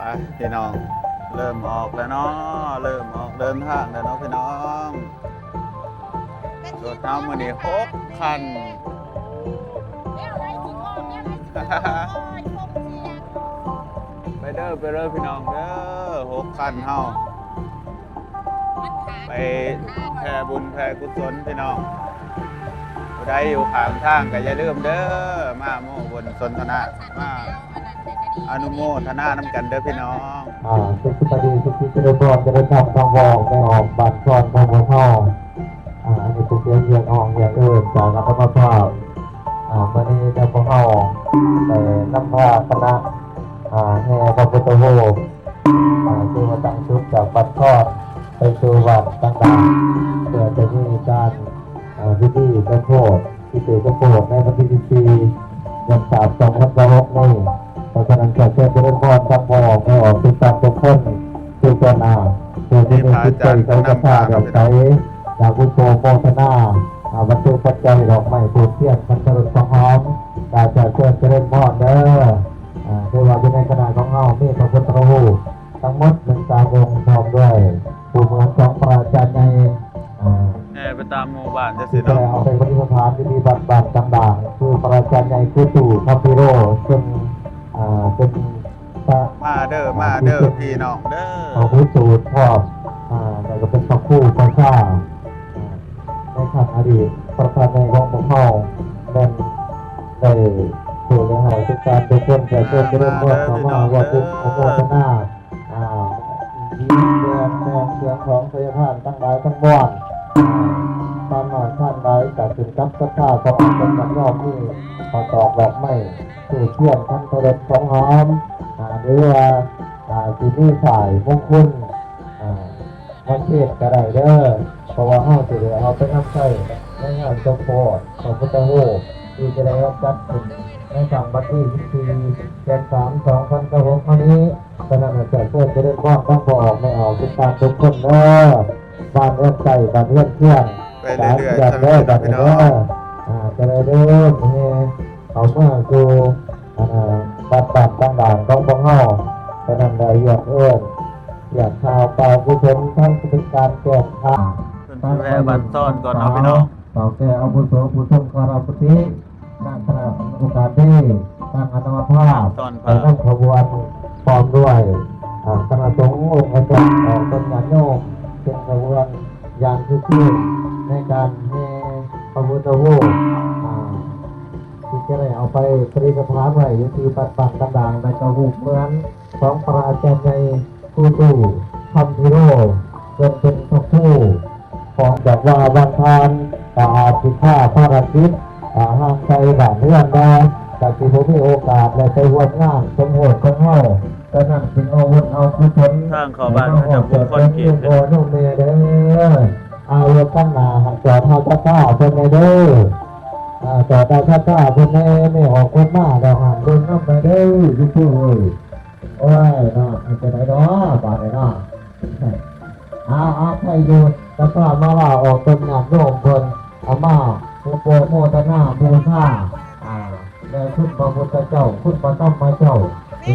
ໄປພີ່ນ້ອງ ເລີ່ມອອກແລ້ວເນາະ ເລີ່ມອອກເດີນທາງແລ້ວເນາະພີ່ນ້ອງ. ລົດເຮົາມື້ນີ້ຫົກຄັນ ໄປເດີ ໄປເດີພີ່ນ້ອງເດີ ຫົກຄັນເຮົາ ໄປແຜ່ບຸນແຜ່ກຸສົນພີ່ນ້ອງ. ຜູ້ໃດຢູ່ຂ້າງທາງກໍຢ່າລືມເດີ ມາໂມ້ບຸນສົນທະນາ ມາອະນຸໂມທະນານຳກັນເດີພີ່ນ້ອງ. ອ່າ ສຸຂະດີສຸຂະດີ ຈະໄດ້ພອນ ຈະໄດ້ທຳຄຳເວົ້າ ໄດ້ອອກບາດຊອນຂອງພວກເຮົາ. ອ່າ ອັນນີ້ເປັນສຽງຮຽກຮ້ອງຮຽກເອີ້ນຈາກອາດຕະມາພາບ. ອ່າ ມື້ນີ້ທາງພວກເຮົາໄດ້ນຳພາຄະນະ ອ່າ ແຫ່ພະພຸດທະຮູບ ອ່າ ທີ່ວ່າຕັ້ງຈຸດຈາກວັດທອນໄປສູ່ວັດຕ່າງໆ ເພື່ອຈະມີການ ອ່າ ພິທີສົມໂພດ ພິເສດສົມໂພດໃນວັນທີສິບສີ່ ເດືອນສາມ ສອງພັນຊາວຫົກນີ້. ເພາະສະນັ້ນ ຂໍເຊີນຈະເລີນພອນ ທັງພໍ່ແມ່ອອກ ຕິດຕາມທຸກຄົນ ທຸກຄນ ອ່າ ຜູ້ທີ່ມີຈິດໃຈໃສສັດທາດວງໃສ ຢາກອະນຸໂມທະນາ ອ່າ ວັດຖຸປັດໄຈ ດອກໄມ້ ທູບທຽນ ຄັນທະລົດຂອງເຮົາ ກໍຂໍເຊີນຈະເລີນພອນເດີ. ອ່າ ຖືວ່າຢູ່ໃນຄະນະຂອງເຮົາມີພະພຸດທະຮູບທັງໝົດ ໜຶ່ງ ສາມອົງ ພ້ອມດ້ວຍຜູ້ເໝືອນຂອງພະອາຈານໃຫຍ່ ອ່າ ແຫ່ໄປຕາມໝູ່ບ້ານຈັ່ງຊີ້ເນາະ ທີ່ໄດ້ເອົາໄປປະດິດຖານຢູ່ທີ່ວັດບ້ານກຳບາງ ຄືພະອາຈານໃຫຍ່ຄູຕູ້ຄຳພິໂລ ເຊິ່ງ ອ່າ ເປັນພະ ມາເດີ ມາເດີພີ່ນ້ອງເດີ ພະຄູສູດພ້ອມ ອ່າ ແລ້ວກໍເປັນພະຄູປະຊາ ອ່າ ໃນຄັ້ງອະດີດ ປະຊາໃຫຍ່ຂອງພວກເຮົາແມ່ນໄດ້ ຜູ້ໃດເຮົາຕິດຕາມທຸກຄົນ ກໍເຊີນຈະເລີນພອນເຂົ້າມາຮ່ວມອະນຸໂມທະນາ ອ່າ ແມ່ນ ແມ່ນເຄື່ອງຂອງໄສຍະທານທັງຫຼາຍທັງມວນ ອ່າ ທານນ້ອຍທານຫຼາຍ ກໍຂຶ້ນກັບສັດທາຂອງອາດຕະມາພາບ ມີເຂົ້າຕອກດອກໄມ້ ທູບທຽນ ຄັນທະລົດ ຂອງຫອມ ອ່າ ຫຼືວ່າ ອ່າ ຊິມີສາຍມົງຄຸນ ອ່າ ມາເທດກໍໄດ້ເດີ ເພາະວ່າເຮົາຊິໄດ້ເອົາໄປນຳໃຊ້ໃນງານສົມໂພດພະພຸດທະຮູບ ທີ່ຈະໄດ້ຈັດຂຶ້ນໃນຄ່ຳວັນທີສິບສີ່ ເດືອນສາມ ສອງພັນຊາວຫົກ ມານີ້. ສະນັ້ນ ຂໍເຊີນຈະເລີນພອນທັງພໍ່ອອກແມ່ອອກ ຕິດຕາມທຸກຄົນເດີ ບ້ານເຮືອນໃກ້ ບ້ານເຮືອນຄຽງ ໄປເລື້ອຍໆ ສາມແຍກເດີ ບ້ານນີ້ເດີ ອ່າ ຈະໄດ້ເດີນແຫ່ເຂົ້າມາສູ່ ອ່າ ວັດບ້ານຕ່າງໆຂອງພວກເຮົາ. ສະນັ້ນ ໄດ້ຮຽກເອີ້ນ ຮຽກຂ່າວກ່າວກຸສົນ ທັງເປັນການແຈ້ງຂ່າວ ເພິ່ນຊິແວ່ບັດຊອນກ່ອນເນາະພີ່ນ້ອງ. ເຖົ້າແກ່ອາວຸໂສຜູ້ຊົງຄາລະວຸດທິ ນຳຄະນະອົງການດີ ນຳອາດຕະມາພາບ ໄດ້ນຳຂະບວນພ້ອມດ້ວຍ ອ່າ ຄະນະສົງອົງຄະສົງ ອອກຕົນຍາດໂຍມ ເປັນຂະບວນຢ່າງຄືຄືນໃນການແຫ່ພະພຸດທະຮູບ ອ່າ ທີ່ຈະໄດ້ເອົາໄປປະດິດຖານໄວ້ຢູ່ທີ່ວັດບ້ານກຳບາງ ແລະ ກໍຮູບເໝືອນຂອງພະອາຈານໃຫຍ່ຄູຕູ້ຄຳພິໂລ ເຊິ່ງເປັນພະຄູຂອງ ຈາກວ່າວັນທານ ກໍອາດຊິຄາພາລະກິດ ອ່າ ຫ່າງໄກບ້ານເຮືອນແດ່ ກໍຊິບໍ່ມີໂອກາດໄດ້ໄປຮ່ວມງານສົມໂພດຂອງເຮົາ. ສະນັ້ນ ຈຶ່ງເອົາບຸນເອົາກຸສົນ ທາງເຂົ້າບ້ານເຂົາເຈົ້າປູກຄອນກຣີດ ພໍ່ນ້ອງແມ່ເດີ ອາ ລົດທາງໜ້າຫັ້ນຈອດເອົາສັດທາເພິ່ນແດ່ເດີ ອາ ຈອດເອົາສັດທາເພິ່ນແດ່ ແມ່ອອກຄົນມາແລ້ວ ຫ້າມເບິ່ງນຳແດ່ເດີ ຢູ່ຜູ້ເອີຍ. ໂອ້ຍເນາະ ເຮັດຈັ່ງໃດເນາະ ບາດນີ້ເນາະ. ເອົາ ເອົາ ໃຜຢູ່ ສັດທາມາລາອອກຕົນຍາດໂຍມເພິ່ນ ເອົາມາອຸປະໂມທະນາບູຊາ ອ່າ ແດ່ຄຸນພະພຸດທະເຈົ້າ ຄຸນພະທຳມະເຈົ້າ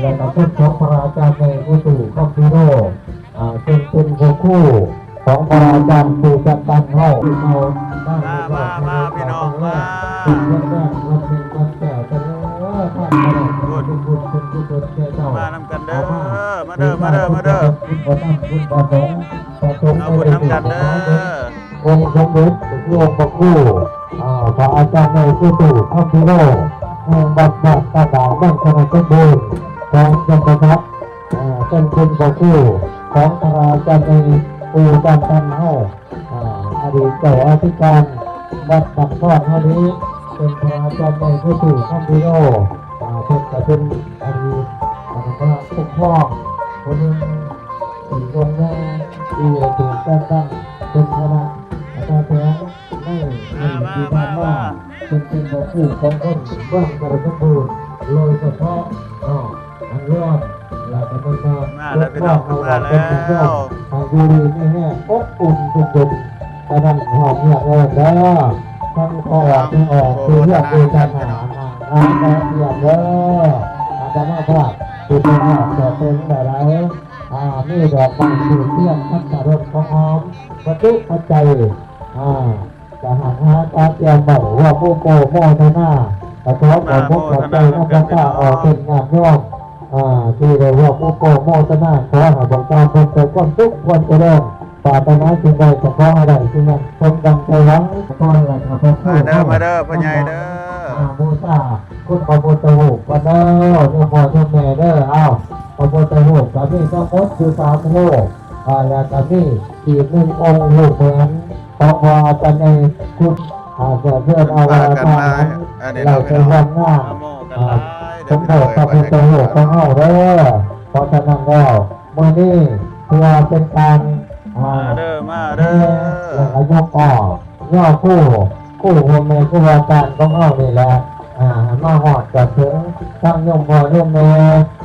ແລະ ກໍຄຸນຂອງພະອາຈານໃຫຍ່ຄູຕູ້ຄຳພິໂລ ອ່າ ເຊິ່ງເປັນພະຄູຂອງພະອາຈານຄູຈັກຕັນເຮົາ ເຮົາມາ ມາ ມາ ມາ ພີ່ນ້ອງ ມາ ເປັນວັນແລກວັນເປັນວັນແກ້ວ ເດີ ທ່ານ ເປັນບຸນເປັນກຸສົນແກ່ເຈົ້າ ມານຳກັນເດີ ມາເດີ ມາເດີ ມາເດີ ບຸນບໍ່ນຳບຸນບໍ່ສົງ ປະສົງ ເອົາບຸນນຳກັນເດີ ອົງສົມເດັດ ຄືອົງພະຄູ ອ່າ ພະອາຈານໃຫຍ່ຄູຕູ້ຄຳພິໂລ ແຫ່ງວັດບ້ານຕາດາວ ເມືອງຊະນະສົມບູນ ແຂວງຈຳປາສັກ ອ່າ ເຊິ່ງເປັນພະຄູຂອງພະອາຈານໃຫຍ່ຄູຈັກຕັນເຮົາ ອ່າ ອະດີດເຈົ້າອະທິການວັດບັ້ນຄອນເຮົານີ້ ເປັນພະອາຈານໃຫຍ່ຄູຕູ້ຄຳພິໂລ ອ່າ ເພິ່ນກໍເປັນອະດີດ ອ່າ ພະຄຸ້ມຄອງຜູ້ໜຶ່ງ ທີ່ເປັນຫົວໜ້າທີ່ໄດ້ຖືກແຕ່ງຕັ້ງເປັນຄະນະອາຈານແຂວງໃນປີທີ່ຜ່ານມາ ເຊິ່ງເປັນພໍ່ຄູຂອງຄົນເມືອງກະລະສົມບູນ ໂດຍສະເພາະເນາະ ອັນລວມ ແລ້ວກໍເພິ່ນມາ ມາແລ້ວພີ່ນ້ອງ ເພິ່ນມາແລ້ວ ໃຫ້ຢູ່ດີມີແຮງ ອົບອຸ່ນເຢັນໆ ສະນັ້ນ ຮອບຮຽບເອີນເດີ ທັງພໍ່ອອກແມ່ອອກ ຜູ້ຮຽບຜູ້ຈັດຫາ ນາງນາງແມ່ຮຽບເດີ ອາດຕະມາພາບ ທີ່ໄດ້ຮອດກະເຖິງແລ້ວໃດ໋ ອ່າ ມີດອກໄມ້ທູບທຽນ ຄັນທະລົດຂອງຫອມ ວັດຖຸປັດໄຈ ອ່າ ກະຫັນຫາຕາຕຽມໄວ້ ຮ່ວມໂອໂປໂມທະນາ ກະຂໍຂອບອົກຂອບໃຈນຳບັນດາອອກເປັນຍາດໂຍມ ອ່າ ທີ່ໄດ້ຮ່ວມໂອໂປໂມທະນາ ຂໍໃຫ້ພວກເຈົ້າພົບແຕ່ຄວາມສຸກຄວາມຈະເລີນ ປາດຖະໜາສິ່ງໃດກໍຂໍໃຫ້ໄດ້ສິ່ງນັ້ນ ສົມດັ່ງໃຈຫວັງ. ຂໍໃຫ້ໄດ້ພະຄຸນ ມາເດີ ມາເດີ ພໍ່ໃຫຍ່ເດີ ອ່າ ບູຊາຄຸນພະພຸດທະຮູບກ່ອນເດີ ໂຍມພໍ່ໂຍມແມ່ເດີ. ເອົາ ພະພຸດທະຮູບກໍມີທັງໝົດຢູ່ສາມຮູບ ອ່າ ແລ້ວກໍມີອີກໜຶ່ງອົງ ຮູບເໝືອນຂອງພໍ່ອາຈານໃຫຍ່ຄຸນ ອ່າ ເຊີນເອົາໄວ້ ພາກັນມາ ອັນນີ້ເນາະ ໄດ້ໄປຮ່ວມງານ ອ່າ ສົມໂພດພະພຸດທະຮູບຂອງເຮົາເດີ. ເພາະສະນັ້ນແລ້ວ ມື້ນີ້ເພື່ອເປັນການ ອ່າ ມາເດີ ມາເດີ ແລ້ວກໍຍົກອອກ ຍໍຄູ ຄູພໍ່ແມ່ຄູບາອາຈານຂອງເຮົານີ້ແຫຼະ ອ່າ ໃຫ້ມາຮອດຈອດເຖິງທັງໂຍມພໍ່ໂຍມແມ່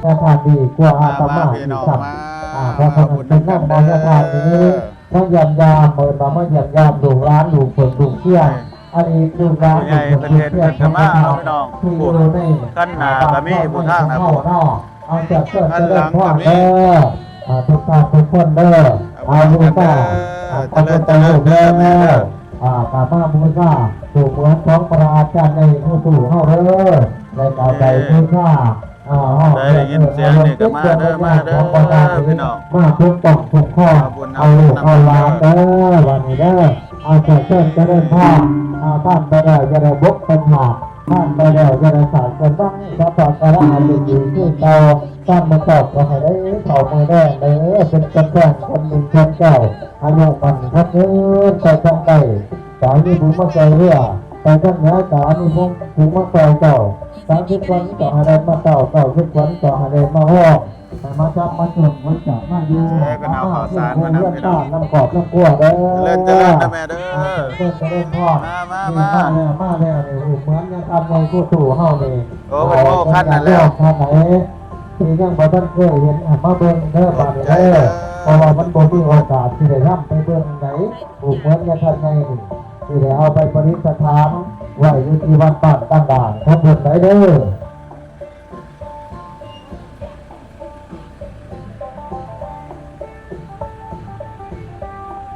ຍາດທາດດີກວ່າອາດຕະມາອີກຊ້ຳ ອ່າ ເພາະສະນັ້ນຈຶ່ງນຳເອົາຍາດທາດນີ້ມາຢ້ຽມຢາມ ເອີ້ນວ່າມາຢ້ຽມຢາມລູກຫຼານ ລູກເພິ່ນ ລູກເຊຍ ອະດີດລູກຫຼານ ຜູ້ໃຫຍ່ເພິ່ນເຮັດ ເພິ່ນກໍມາເນາະພີ່ນ້ອງ ທີ່ຢູ່ໃນ ຄັນໜ້າກໍມີ ອ່າ ຜູ້ທາງໜ້າ ເຮົາເນາະ ເອົາ ເຊີນເຊີນ ເຊີນເລີນພອນເດີ ອ່າ ທຸກທ່ານທຸກຄົນເດີ ເອົາ ບູຊາ ອ່າ ເຈະເລີນ ເຈະເລີນເດີ ອ່າ ກະມາບູຊາຮູບເໝືອນຂອງພະອາຈານໃຫຍ່ຜູ້ຕູ້ເຮົາເດີ ແລ້ວກະໄປບູຊາ ອ່າ ໄດ້ຍິນສຽງນີ້ກໍມາເດີ ມາເດີພີ່ນ້ອງ ມາປົກປ້ອງຄຸ້ມຄອງ ເອົາລູກເອົາຫຼານເດີ ບັດນີ້ເດີ ອ່າ ເຊີນເຊີນ ເຈະເລີນພອນ ອ່າ ທ່ານໄປແລ້ວຢ່າໄດ້ບົກເປັນຫາກ ທ່ານໄປແລ້ວຢ່າໄດ້ສາດເປັນບັງ ສັບພະກາລະໃຫ້ເປັນດີຄືເກົ່າ ທ່ານມາຕອບກໍໃຫ້ໄດ້ເຂົ້າມື້ແລງເດີ ເປັນກຳແພງຄົນໜຶ່ງຄົນເຈົ້າ ອາຍຸໝັ້ນຂວັນຍືນ ໄປທາງໃດ ກະມີຜູ້ມາຊ່ວຍເຫຼືອ ໄປທາງເໜືອກະມີຜູ້ ຜູ້ມາຊ່ວຍເຈົ້າ ສາມສິບຂວັນກໍໃຫ້ໄດ້ມາເຕົ້າ ເກົ້າສິບຂວັນກໍໃຫ້ໄດ້ມາຮ້ອງ ໃຫ້ມາຈັບມາຈຸ່ມ ຄົນຈາກມາຢູ່ ເອີ ເພິ່ນເອົາເຂົ້າສານມານຳພີ່ນ້ອງ ນຳຄອບນຳຄົວເດີ ເຈະເລີນ ເຈະເລີນເດີແມ່ເດີ ອ່າ ເຊີນເຊີນ ເຈະເລີນພອນ ມາ ມາ ມາ ມາແລ້ວ ມາແລ້ວນີ້ ຮູບເໝືອນຍາທ່ານໃຫຍ່ຜູ້ຕູ້ເຮົານີ້ ໂອ້ ເພິ່ນໂມ້ຄັນນັ້ນແລ້ວ ເອີ ເພິ່ນຢາກເບິ່ງ ທີ່ຍັງບໍ່ທັນເຄີຍເຫັນ ໃຫ້ມາເບິ່ງເດີ ບາດນີ້ເດີ ເພາະວ່າມັນບໍ່ມີໂອກາດທີ່ໄດ້ນຳໄປເບິ່ງໃດ ຮູບເໝືອນຍາທ່ານໃຫຍ່ນີ້ ທີ່ໄດ້ເອົາໄປປະດິດສະຖານໄວ້ຢູ່ທີ່ວັດບ້ານຕ່າງໆ ຂອງເພິ່ນໃດເດີ.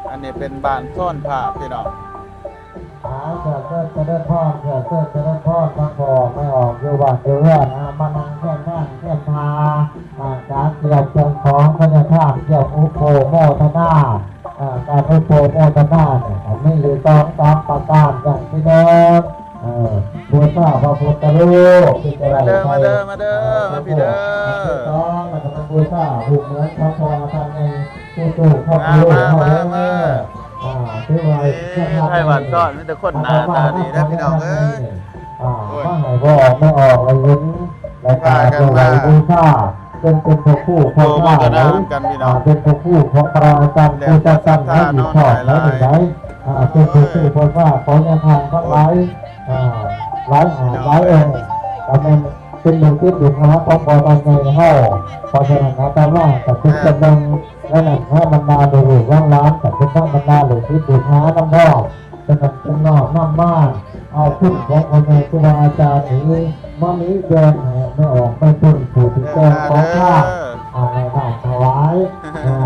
ອັນນີ້ເປັນບ້ານຊອນພະພີ່ນ້ອງ ອ່າ ເຊີນເຊີນ ຈະເລີນພອນ ເຊີນເຊີນ ຈະເລີນພອນ ທັງພໍ່ແມ່ອອກຢູ່ບ້ານຢູ່ເຮືອນ ອ່າ ມານັ່ງແຄມທາງແຄມທ່າ ອ່າ ການກຽມເຄື່ອງຂອງພະຍາທານ ກຽມອຸປະໂພຄໂມທະນາ ອ່າ ການອຸປະໂພຄໂມທະນານີ້ ມີຢູ່ສອງສາມປະການ ຢ່າງທີ່ໜຶ່ງ ເອີ ບູຊາພະພຸດທະຮູບ ທີ່ຈະໄດ້ ມາເດີ ມາເດີ ມາເດີ ມາພີ້ເດີ ອັນທີສອງ ແລ້ວກໍມາບູຊາຮູບເໝືອນຂອງພໍ່ອາຈານໃຫຍ່ ຜູ້ຕູ້ພະພຸດທະຮູບເຮົາເດີ ອ່າ ຖືວ່າ ນີ້ ໄທບ້ານຊອນ ມີແຕ່ຄົນໜ້າຕາດີເດີພີ່ນ້ອງເອີຍ ອ່າ ມາໃຫ້ພໍ່ອອກແມ່ອອກໄດ້ເຫັນ ແລ້ວກໍຖວາຍບູຊາ ເຊິ່ງເປັນພະຄູຂອງຂ້າ ອ່າ ເປັນພະຄູຂອງພະອາຈານຜູ້ຈັດຕັ້ງໃນອີກຊອກໃດໜຶ່ງໃດ ອ່າ ເປັນພະຄູຂອງຂ້າ ຂໍຍາທ່ານທັງຫຼາຍ ອ່າ ຫຼາຍ ອ່າ ຫຼາຍອົງ ກໍແມ່ນເປັນລູກສິດລູກຫາຂອງພໍ່ອາຈານໃຫຍ່ເຮົາ ເພາະສະນັ້ນອາດຕະມາກໍເປັນກຳລັງ ແລະ ນຳພາບັນດາລູກໆຫຼານໆ ກໍເປັນທັງບັນດາລູກສິດລູກຫານຳພ້ອມ ສະນັ້ນຈຶ່ງນ້ອມນຳມາເອົາຄຸນຂອງພໍ່ແມ່ຄູບາອາຈານນີ້ ມາມີແບ່ງໃຫ້ແມ່ອອກແມ່ເພິ່ນຜູ້ທີ່ແກ່ຂອງທານ ອ່າ ໃນບ້ານຖວາຍ ອ່າ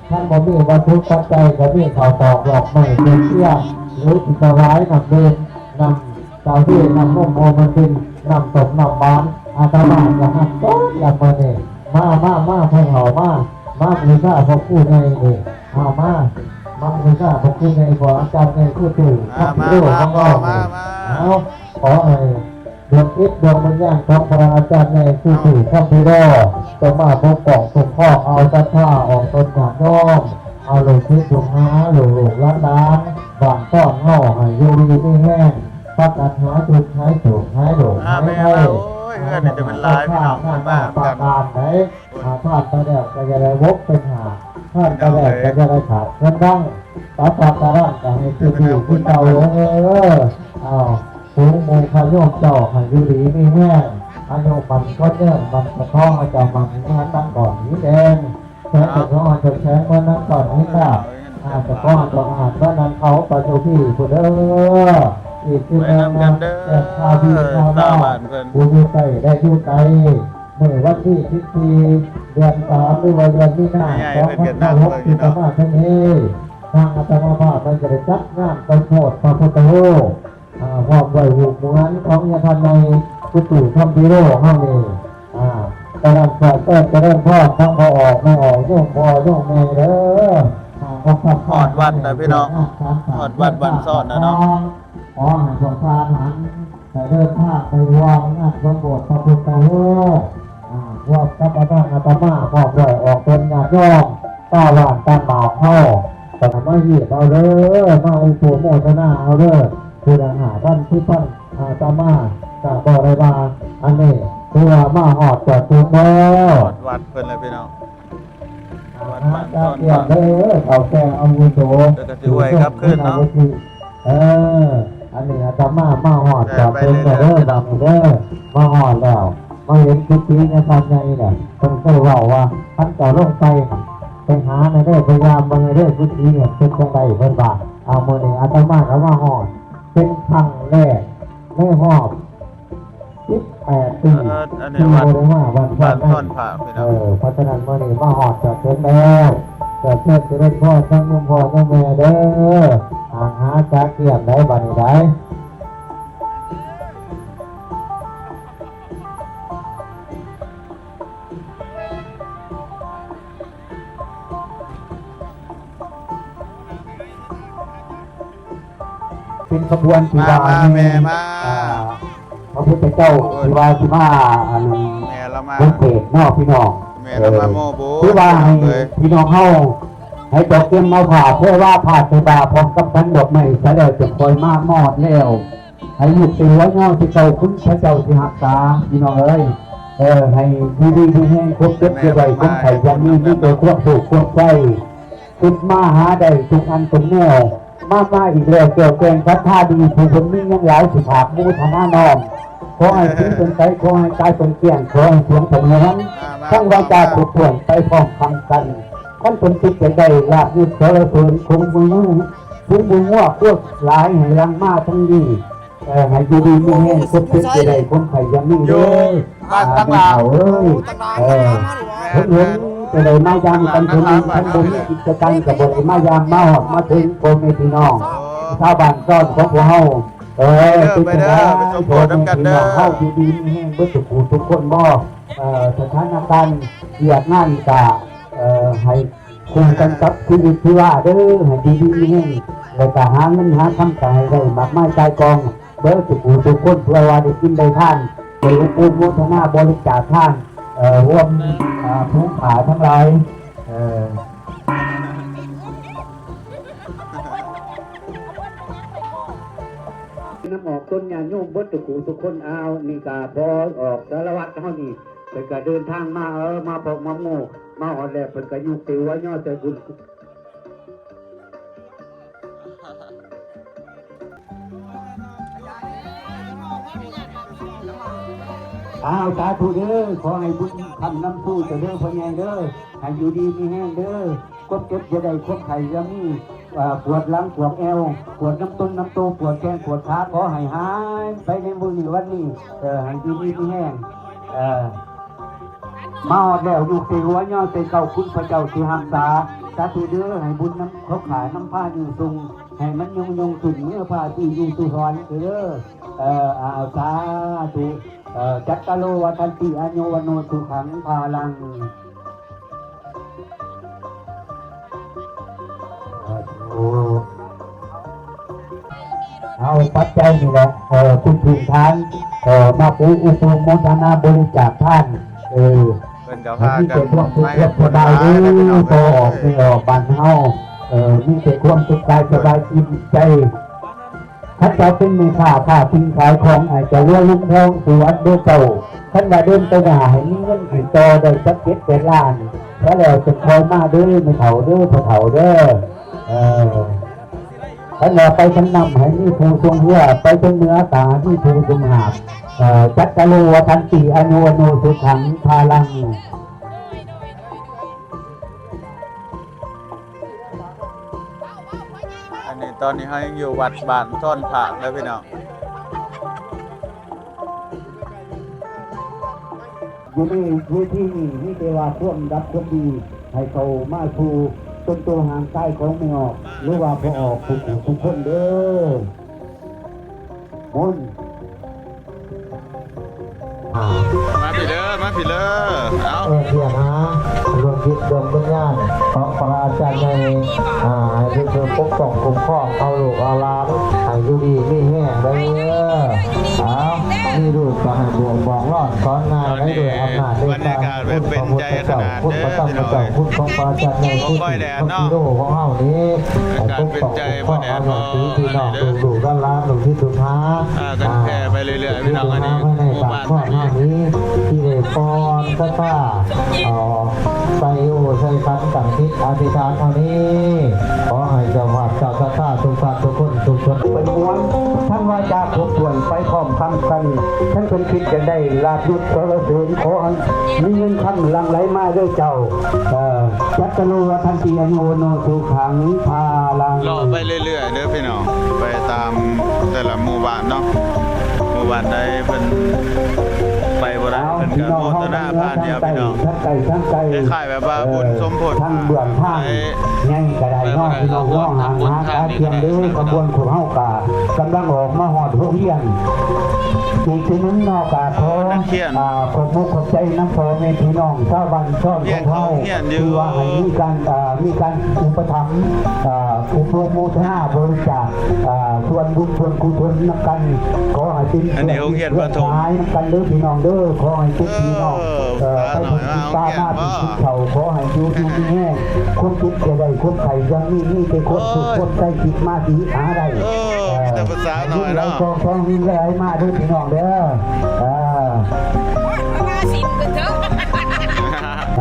ຄັນບໍ່ມີວັດຖຸປັດໄຈ ກໍມີເຂົ້າຕອກດອກໄມ້ທູບທຽນ ຫຼື ຖວາຍນ້ຳດື່ມ ນ້ຳ ກາເຟ ນ້ຳນົມ ໂອວັນຕິນ ນ້ຳຕົ້ມ ນ້ຳຫວານ ອາດຕະມາກໍຮັບໝົດລະມື້ນີ້ ມາ ມາ ມາ ພວກເຮົາມາ ມາບູຊາພະຄູໃຫຍ່ນີ້ ເອົາມາ ມາບູຊາພະຄູໃຫຍ່ ພໍ່ອາຈານໃຫຍ່ ຄູຕູ້ ອ່າ ຄຳພິໂລ ມາ ມາ ຂອງເຮົານີ້ ມາ ມາ ເອົາ ຂໍໃຫ້ ດວງຈິດດວງວິນຍານຂອງພະອາຈານໃຫຍ່ຄູຕູ້ຄຳພິໂລ ຈົ່ງມາປົກປ້ອງຄຸ້ມຄອງເອົາສັດທາອອກຕົນຍາດໂຍມ ເອົາລູກສິດລູກຫາ ລູກໆຫຼານໆ ບ້ານຊ່ອນເຮົາໃຫ້ຢູ່ດີມີແຮງ ປາກກັນຫາຍທຸກຫາຍໂສກຫາຍໂລກຫາຍໄພ ໂອ້ຍ ເຮືອນນີ້ຈະເປັນຫຼາຍພີ່ນ້ອງ ເພິ່ນມານຳກັນ ປາກການໃດ ຖ້າທານໄປແລ້ວກໍຢ່າໄດ້ບົກເປັນຫາກ ທານໄປແລ້ວກໍຢ່າໄດ້ຂາດເງິນດັງ ປາປາກາລັງກໍໃຫ້ຄືດີຄືເກົ່າເດີ ເອົາ ຝູງໝູ່ຄະໂຍມເຈົ້າໃຫ້ຢູ່ດີມີແຮງ ອາຍຸໝັ້ນຂວັນຍືນ ໝັ້ນປະຄອງໃຫ້ເຈົ້າໝັ້ນເມືອນດັ່ງກ້ອນຫີນແດງ ແຂນປະຄອງໃຫ້ເຂັ້ມແຂງເໝືອນດັ່ງກ້ອນຫີນລາບ ອາ ປະຄອງໃຫ້ເຈົ້າອາດເໝືອນດັ່ງເຂົາປະໂຊພີພຸ້ນເດີ ອີກຄືໜຶ່ງ ແຕ່ຊາວບ້ານເພິ່ນ ຜູ້ຢູ່ໃກ້ ແລະ ຢູ່ໄກ ມື້ວັນທີສິບສີ່ ເດືອນສາມ ຫຼືວ່າເດືອນມີນາ ສອງພັນຊາວຫົກ ທີ່ຈະມາເຖິງນີ້ ທາງອາດຕະມາພາບໄດ້ຈັດງານສົມໂພດພະພຸດທະຮູບ ອາ ພ້ອມດ້ວຍຮູບເໝືອນຂອງຍາທ່ານໃຫຍ່ ກຸຕຸຄຳພີໂລເຮົານີ້ ອາ ກະນຳສອດແຈ້ງຈະເລີນພອນທັງພໍ່ອອກແມ່ອອກ ໂຍມພໍ່ໂຍມແມ່ເດີ ອາ ຮອດວັດແລ້ວພີ່ນ້ອງ ຮອດວັດບ້ານຊອນແລ້ວເນາະ ຂໍໃຫ້ພວກທ່ານຫັ້ນ ໄດ້ເດີນທາງໄປຮ່ວມງານສົມໂພດພະພຸດທະຮູບ ອາ ພວມກັບອາຈານອາດຕະມາ ພ້ອມດ້ວຍອອກຕົນຍາດໂຍມ ຊາວບ້ານຕ່າງບ້ານເຮົາ ກໍມາຮຽບເອົາເດີ ມາອະນຸໂມທະນາເອົາເດີ ຜູ້ລະຫ້າພັນ ສິບພັນ ອາດຕະມາກໍບໍ່ໄດ້ວ່າ ອັນນີ້ຖືວ່າມາຮອດຈອດເຖິງແລ້ວ ຮອດວັດເພິ່ນແລ້ວພີ່ນ້ອງ ວັດບ້ານຊອນ ເດີ້ ເຖົ້າແກ່ອາວຸໂສ ແລ້ວກໍຊິອວຍກັບຄືນເນາະ ເອີ ອັນນີ້ອາດຕະມາມາຮອດຈອດເຖິງແລ້ວເດີ ບາດນີ້ເດີ ມາຮອດແລ້ວ ມາເຫັນກຸຕິຍາທ່ານໃຫຍ່ແລ້ວ ເພິ່ນເຄີຍເວົ້າວ່າ ຄັນເຈົ້າລົງໄປຫັ້ນ ໄປຫາແດ່ເດີ ໄປຢາມເບິ່ງແດ່ເດີ ກຸຕິເພິ່ນເປັນຈັ່ງໃດ ເພິ່ນວ່າ ເອົາ ມື້ນີ້ອາດຕະມາກໍມາຮອດ ເປັນຄັ້ງແລກໃນຮອບ ສິບແປດປີ ເອີ ອັນນີ້ວັດ ທີ່ບໍ່ໄດ້ມາວັດ ວັດ ວັດນັ້ນ ເອີ ເພາະສະນັ້ນມື້ນີ້ມາຮອດຈອດເຖິງແລ້ວ ກໍເຊີນຈະເລີນພອນທັງໂຍມພໍ່ໂຍມແມ່ເດີ ຫາກຫາຈັກຢ້ຽມໃດບັດນີ້ໃດ ເປັນຂະບວນທີ່ວ່າ ມາ ແມ່ ມາ ອ່າ ພະພຸດທະເຈົ້າ ໂອ້ຍ ທີ່ວ່າຊິມາ ອັນ ແມ່ລາວມາ ບຸກເສກເນາະພີ່ນ້ອງ ແມ່ລາວມາ ເອີ ໂມໂບ ຄືວ່າໃຫ້ພີ່ນ້ອງເຮົາ ໃຫ້ຕອກຕຽມເອົາຜ້າແພວາ ຜ້າໄຕບ່າ ພ້ອມກັບຂັນດອກໄມ້ ສະແລ້ວຈຶ່ງຄ່ອຍມາມອດແລ້ວ ໃຫ້ລູກເຕັ້ງຫົວຍໍທີ່ເຈົ້າຄຸນພະເຈົ້າທີ່ຮັກສາ ພີ່ນ້ອງເອີຍ ເອີ ໃຫ້ຢູ່ດີມີແຮງ ຄວາມເຈັບຢ່າໄດ້ ຄວາມໄຂ້ຢ່າມີ ມີແຕ່ຄວາມໂຊກຄວາມໄຊ ຄິດມາຫາໄດ້ທຸກອັນທຸກແນວ ມາ ມາອີກແລ້ວ ແກ້ວແກ່ງສັດທາດີ ຜູ້ເພິ່ນມີເງິນຫຼາຍ ຊິຝາກໂມທະນານ້ອມ ຂໍໃຫ້ສິນເພິ່ນໃສ ຂໍໃຫ້ກາຍເພິ່ນກ້ຽງ ຂໍໃຫ້ສຽງເພິ່ນຫວນ ທັງວາຈາທຸກຖ້ວນໄປພ້ອມຄຳກັນ ຄັນເພິ່ນຄິດຢາກໄດ້ລາບຍົດສາລະເສີນ ຄົງບຸນ ສູງບຸນງົວໂຄດຫຼາຍ ໃຫ້ຫຼັ່ງມາທັງນີ້ ເອີ ໃຫ້ຢູ່ດີມີແຮງ ຄົບເຈັບຢ່າໄດ້ ຄວາມໄຂ້ຢ່າມີເດີ ຢູ່ບ້ານ ອ່າ ຕ່າງຫຼາຍ ເອີ ເອີ ເພິ່ນເຫັນຈະໄດ້ມາຢາມກັນເທື່ອໜຶ່ງ ຄັນບໍ່ມີກິດຈະກຳກໍບໍ່ໄດ້ມາຢາມມາຮອດມາເຖິງ ພໍ່ແມ່ພີ່ນ້ອງຊາວບ້ານຊອນຂອງພວກເຮົາ ເອີ ເປັນຈັ່ງໃດ ພໍ່ແມ່ພີ່ນ້ອງເຮົາຢູ່ດີມີແຮງເບິດທຸກຜູ້ທຸກຄົນບໍ່ ເອີ ສະຖານະການວຽກງານກະ ເອີ ໃຫ້ ຄູ່ກັນກັບຊີວິດຊີວາເດີ ໃຫ້ຢູ່ດີມີແຮງ ແລ້ວກະຫາເງິນຫາຄຳກະໃຫ້ໄດ້ມາກມາຍກາຍກອງເບິດທຸກຜູ້ທຸກຄົນ ເພື່ອວ່າໄດ້ກິນໄດ້ທານ ໄດ້ອະນຸໂມທະນາບໍລິຈາກທານ ເອີ ຮ່ວມ ອາ ຜູ້ຂ້າທັງຫຼາຍ ເອີ ນຳອອກຕົນຍາດໂຍມເບິດທຸກຜູ້ທຸກຄົນ ອ້າວ ນີ້ກະພໍອອກສາລະວັດເຮົານີ້ ເພິ່ນກະເດີນທາງມາ ເອີ ມາພອກມາໝູ່ ມາຮອດແລ້ວ ເພິ່ນກະຍົກເສວຍາໃສ່ບຸນ ອ້າວ ສາທຸເດີ ຂໍໃຫ້ບຸນຄ້ຳນຳຊູ້ເຈົ້າເດີ ພໍ່ໃຫຍ່ເດີ ໃຫ້ຢູ່ດີມີແຮງເດີ ຄວາມເຈັບຢ່າໄດ້ ຄວາມໄຂ້ຢ່າມີ ເອີ ປວດຫຼັງ ປວດແອວ ປວດນຳຕົນນຳໂຕ ປວດແຂ້ງປວດຂາ ຂໍໃຫ້ຫາຍໄປໃນມື້ນີ້ວັນນີ້ ເອີ ໃຫ້ຢູ່ດີມີແຮງ ເອີ ມາຮອດແລ້ວ ຍົກເສວຍາໃສ່ເຈົ້າຄຸນພະເຈົ້າທີ່ຮັກສາ ສາທຸເດີ ໃຫ້ບຸນນຳເຂົາຂ້ານຳພາຢູ່ສົ່ງ ໃຫ້ມັນຍົງຍົງຂຶ້ນເມືອພາທີ່ຢູ່ສູ່ສອນເດີ ເອີ ອ້າວ ສາທຸ ເອີ ຈັດຕະໂລວັດທັນຕິ ອາຍຸວັນໂນ ສຸຂັງ ພະລັງ ເອົາປັດໄຈນີ້ແຫຼະ ເອີ ເປັນພື້ນຖານ ເອີ ມາປູອຸໂມທະນາບໍລິຈາກທານ ເອີ ເພິ່ນກໍພາກັນມາເຮັດບຸນຫຼາຍເດີພີ່ນ້ອງເອີຍ ພໍ່ອອກແມ່ອອກບ້ານເຮົາ ເອີ ມີແຕ່ຄວາມສຸກກາຍສະບາຍຈິດໃຈ ຄັນເຈົ້າເປັນແມ່ຄ້າ ຄ້າສິ່ງຂາຍຂອງ ໃຫ້ຈະເລີນຮຸ່ງເຮືອງສູ່ອັນເດີເຈົ້າ ຄັນວ່າເດີນໄປໜ້າ ໃຫ້ມີເງິນໃຫ້ຕໍ່ໄດ້ຈັກເຈັດແປດລ້ານ ແລ້ວຈັ່ງຄ່ອຍມາເດີແມ່ເຖົ້າເດີ ພໍ່ເຖົ້າເດີ ເອີ ຄັນວ່າໄປທາງນ້ຳ ໃຫ້ມີຜູ້ສົ່ງເຮືອ ໄປທາງເໜືອກໍໃຫ້ມີຜູ້ສົ່ງຫາບ ເອີ ຈັດຕະໂລວັດທັນຕິ ອາຍຸວັນໂນ ສຸຂັງ ພະລັງ ອັນນີ້ຕອນນີ້ເຮົາຍັງຢູ່ວັດບ້ານຊອນພາກເດີພີ່ນ້ອງ ເ ຢູ່ໃນເວທີນີ້ມີແຕ່ວ່າຄວາມຮັກຄວາມດີໃຫ້ເຂົ້າມາສູ່ຕົ້ນໂຕຮ່າງກາຍຂອງແມ່ອອກ ຫຼືວ່າພໍ່ອອກທຸກໆຄົນເດີ້ ມົນ. ອ່າ ມາພີ້ເດີ ມາພີ້ເດີ ເອົາ ເອີ ພຽງຫາດວງຈິດດວງວິນຍານຂອງພະອາຈານໃຫຍ່ ອ່າ ໃຫ້ເພິ່ນປົກປ້ອງຄຸ້ມຄອງເອົາລູກເອົາຫຼານ ໃຫ້ຢູ່ດີມີແຮງເດີ ເອົາ ມີລູກກໍໃຫ້ບວກບອກລອນສອນງ່າຍໃນດ້ວຍອຳນາດເມດຕາຄຸນຂອງພຸດທະເຈົ້າ ຄຸນຂອງພະອາຈານໃຫຍ່ ຄຸນຂອງພະທີໂລຂອງເຮົານີ້ ໃຫ້ປົກປ້ອງຄຸ້ມຄອງເອົາຍາດຕິພີ່ນ້ອງ ລູກໆຫຼານໆ ລູກສິດລູກຫາ ອ່າ ກັນແຜ່ໄປເລື້ອຍໆ ພີ່ນ້ອງ ອັນນີ້ໝູ່ບ້ານເຮົານີ້ ທີ່ໄດ້ປ່ອນສະຕາ ເອົາໃສ່ໂອໃສ່ຂັນຕັ້ງຈິດອະທິຖານເຮົານີ້ ຂໍໃຫ້ເຈົ້າພາບເຈົ້າສັດທາທຸກທ່ານທຸກຄົນທຸກຄົນ ເປັນມ່ວນທັງວາຈາຄົບຖ້ວນໄປພ້ອມຄຳກັນ ຄັນເພິ່ນຄິດຢາກໄດ້ລາບຍົດສັນລະເສີນ ຂໍໃຫ້ມີເງິນຄຳຫຼັ່ງໄຫຼມາເດີເຈົ້າ ເອີ ຈັດຕະໂລວັດທັນຕິອາຍຸວັນໂນສຸຂັງພາລັງ ເລາະໄປເລື້ອຍໆເດີພີ່ນ້ອງ ໄປຕາມແຕ່ລະໝູ່ບ້ານເນາະ ໝູ່ບ້ານໃດເພິ່ນໄປບໍ່ໄດ້ ເພິ່ນກໍໂມທະນາພານດຽວພີ່ນ້ອງ ທັງໄກທັງໄກ ຄ້າຍໆແບບວ່າບຸນສົມໂພດ ເອີ ທາງເບື້ອງທາງໃຫຍ່ກໍໄດ້ເນາະ ພີ່ນ້ອງເນາະ ຫາກາກຽມເດີ ຂະບວນພວກເຮົາກໍກຳລັງອອກມາຮອດໂຮງຮຽນ ອີກເທື່ອໜຶ່ງເນາະ ກໍຂໍ ອ່າ ຂອບອົກຂອບໃຈນຳພໍ່ແມ່ພີ່ນ້ອງຊາວບ້ານຊ່ອງຂອງເຮົາ ທີ່ວ່າໃຫ້ມີການ ອ່າ ມີການອຸປະຖຳ ອ່າ ອຸປະໂມທະນາບໍລິຈາກ ອ່າ ສ່ວນບຸນສ່ວນກຸສົນນຳກັນ ຂໍໃຫ້ເປັນເພື່ອນມິດເພື່ອນສະຫາຍນຳກັນເດີພີ່ນ້ອງເດີ ຂໍໃຫ້ເປັນພີ່ນ້ອງ ເອີ ເອີ ໄປບຸນຕິດຕາມມາເປັນຜູ້ເຖົ້າ ຂໍໃຫ້ຢູ່ດີມີແຮງ ຄວາມເຈັບຢ່າໄດ້ ຄວາມໄຂ້ຢ່າມີ ມີແຕ່ຄວາມສຸກຄວາມໃຈຄິດມາດີຫາໄດ້ ເອີ ເອີ ມີແຕ່ພາສານ້ອຍເນາະ ໃຫ້ເງິນໄຫຼກອງທອງເງິນໄຫຼມາເດີພີ່ນ້ອງເດີ ເອີ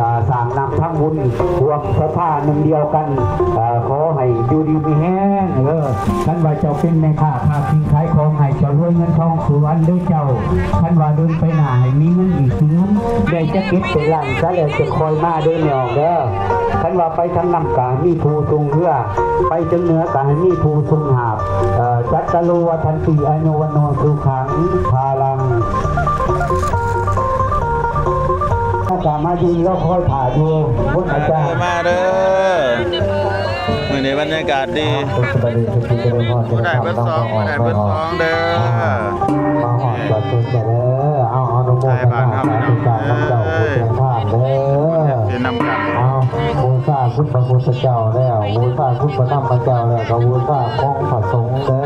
ອ່າ ສ້າງນ້ຳທຳບຸນ ຮ່ວມສັດທາໜຶ່ງດຽວກັນ ເອີ ຂໍໃຫ້ຢູ່ດີມີແຮງເດີ ຄັນວ່າເຈົ້າເປັນແມ່ຄ້າຄ້າຂາຍຂາຍຂອງ ໃຫ້ເຈົ້າລວຍເງິນທອງສູ່ອັນເດີເຈົ້າ ຄັນວ່າເດີນໄປໜ້າໃຫ້ມີເງິນອີກຄືເງິນ ໄດ້ຈັກເກັບໄດ້ລ້ານຊະແລ້ວຈຶ່ງຄ່ອຍມາເດີແມ່ອອກເດີ ຄັນວ່າໄປທາງນຳກະມີຜູ້ສົ່ງເຮືອ ໄປເທິງເໜືອກະໃຫ້ມີຜູ້ສົ່ງຫາບ ເອີ ຈັດຕະໂລວັດທັນຕິອາຍຸວັນໂນສຸຂັງພາລັງ ເຮົາກະມາຢືນລໍຄອຍຖ້າຢູ່ ບຸນອາຈານ ມາເດີ ມື້ນີ້ບັນຍາກາດດີ ໄດ້ເບິດສອງ ໄດ້ເບິດສອງເດີ ມາຮອດກໍສຸດແລ້ວເດີ ເອົາ ອະນຸໂມທະນາສາທຸການນຳເຈົ້າຜູ້ແຕ່ງທາງເດີ ເຮັດນຳກັນ ເອົາ ບູຊາຄຸນພະພຸດທະເຈົ້າແລ້ວ ບູຊາຄຸນພະທຳມະເຈົ້າແລ້ວ ກໍບູຊາຂອງພະສົງເດີ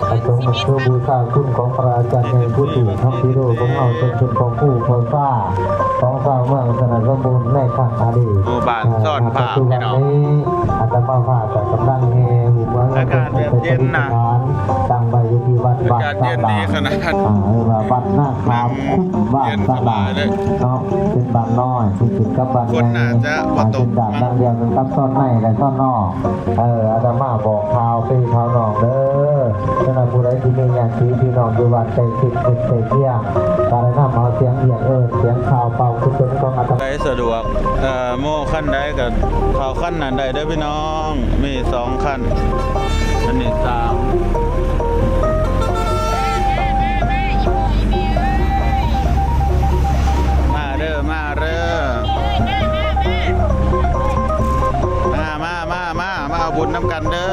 ພະສົງກໍຄືບູຊາຄຸນຂອງພະອາຈານໃຫຍ່ຜູ້ຖືກທຳພິໂລຂອງເຮົາ ເຊິ່ງເປັນພໍ່ຄູພໍ່ຊາ ຂອງຊາວເມືອງຊະນະສົມບູນໃນຄັ້ງອະດີດ ໝູ່ບ້ານ ເອີ ຊ່ອນພາບ ປັດຈຸບັນນີ້ ອາດຕະມາພາບກໍກຳລັງແຫ່ຮູບເມືອງ ອາກາດແບບເຢັນນະ ຕັ້ງໄວ້ຢູ່ທີ່ວັດ ອາກາດເຢັນດີຂະໜາດ ບ້ານສາບາ ອ່າ ຫຼືວ່າວັດນາຄາມຄຸ້ມ ບ້ານສາບາເນາະ ເປັນບ້ານນ້ອຍທີ່ຕິດກັບບ້ານໃຫຍ່ ອາ ເປັນດ່ານດັ່ງດຽວກັນກັບຊ່ອນໃນ ແລະ ຊ່ອນນອກ ເອີ ອາດຕະມາບອກຂ່າວພີ່ຂ່າວນ້ອງເດີ ສຳລັບຜູ້ໃດທີ່ມີຍາດຕິພີ່ນ້ອງຢູ່ບ້ານໃກ້ຊິດໃກ້ຄຽງ ກໍໄດ້ນຳເອົາສຽງຮຽກເອີ້ນ ສຽງຂ່າວເປົ່າຄືເປັນຂອງອາດຕະມາ ໃດສະດວກ ເອີ ໂມຄັນໃດກໍເຂົ້າຄັນນັ້ນໄດ້ເດີພີ່ນ້ອງ ມີສອງຄັນ ອັນນີ້ສາມ ມາເດີ ມາເດີ ມາ ມາ ມາ ມາ ມາເອົາບຸນນຳກັນເດີ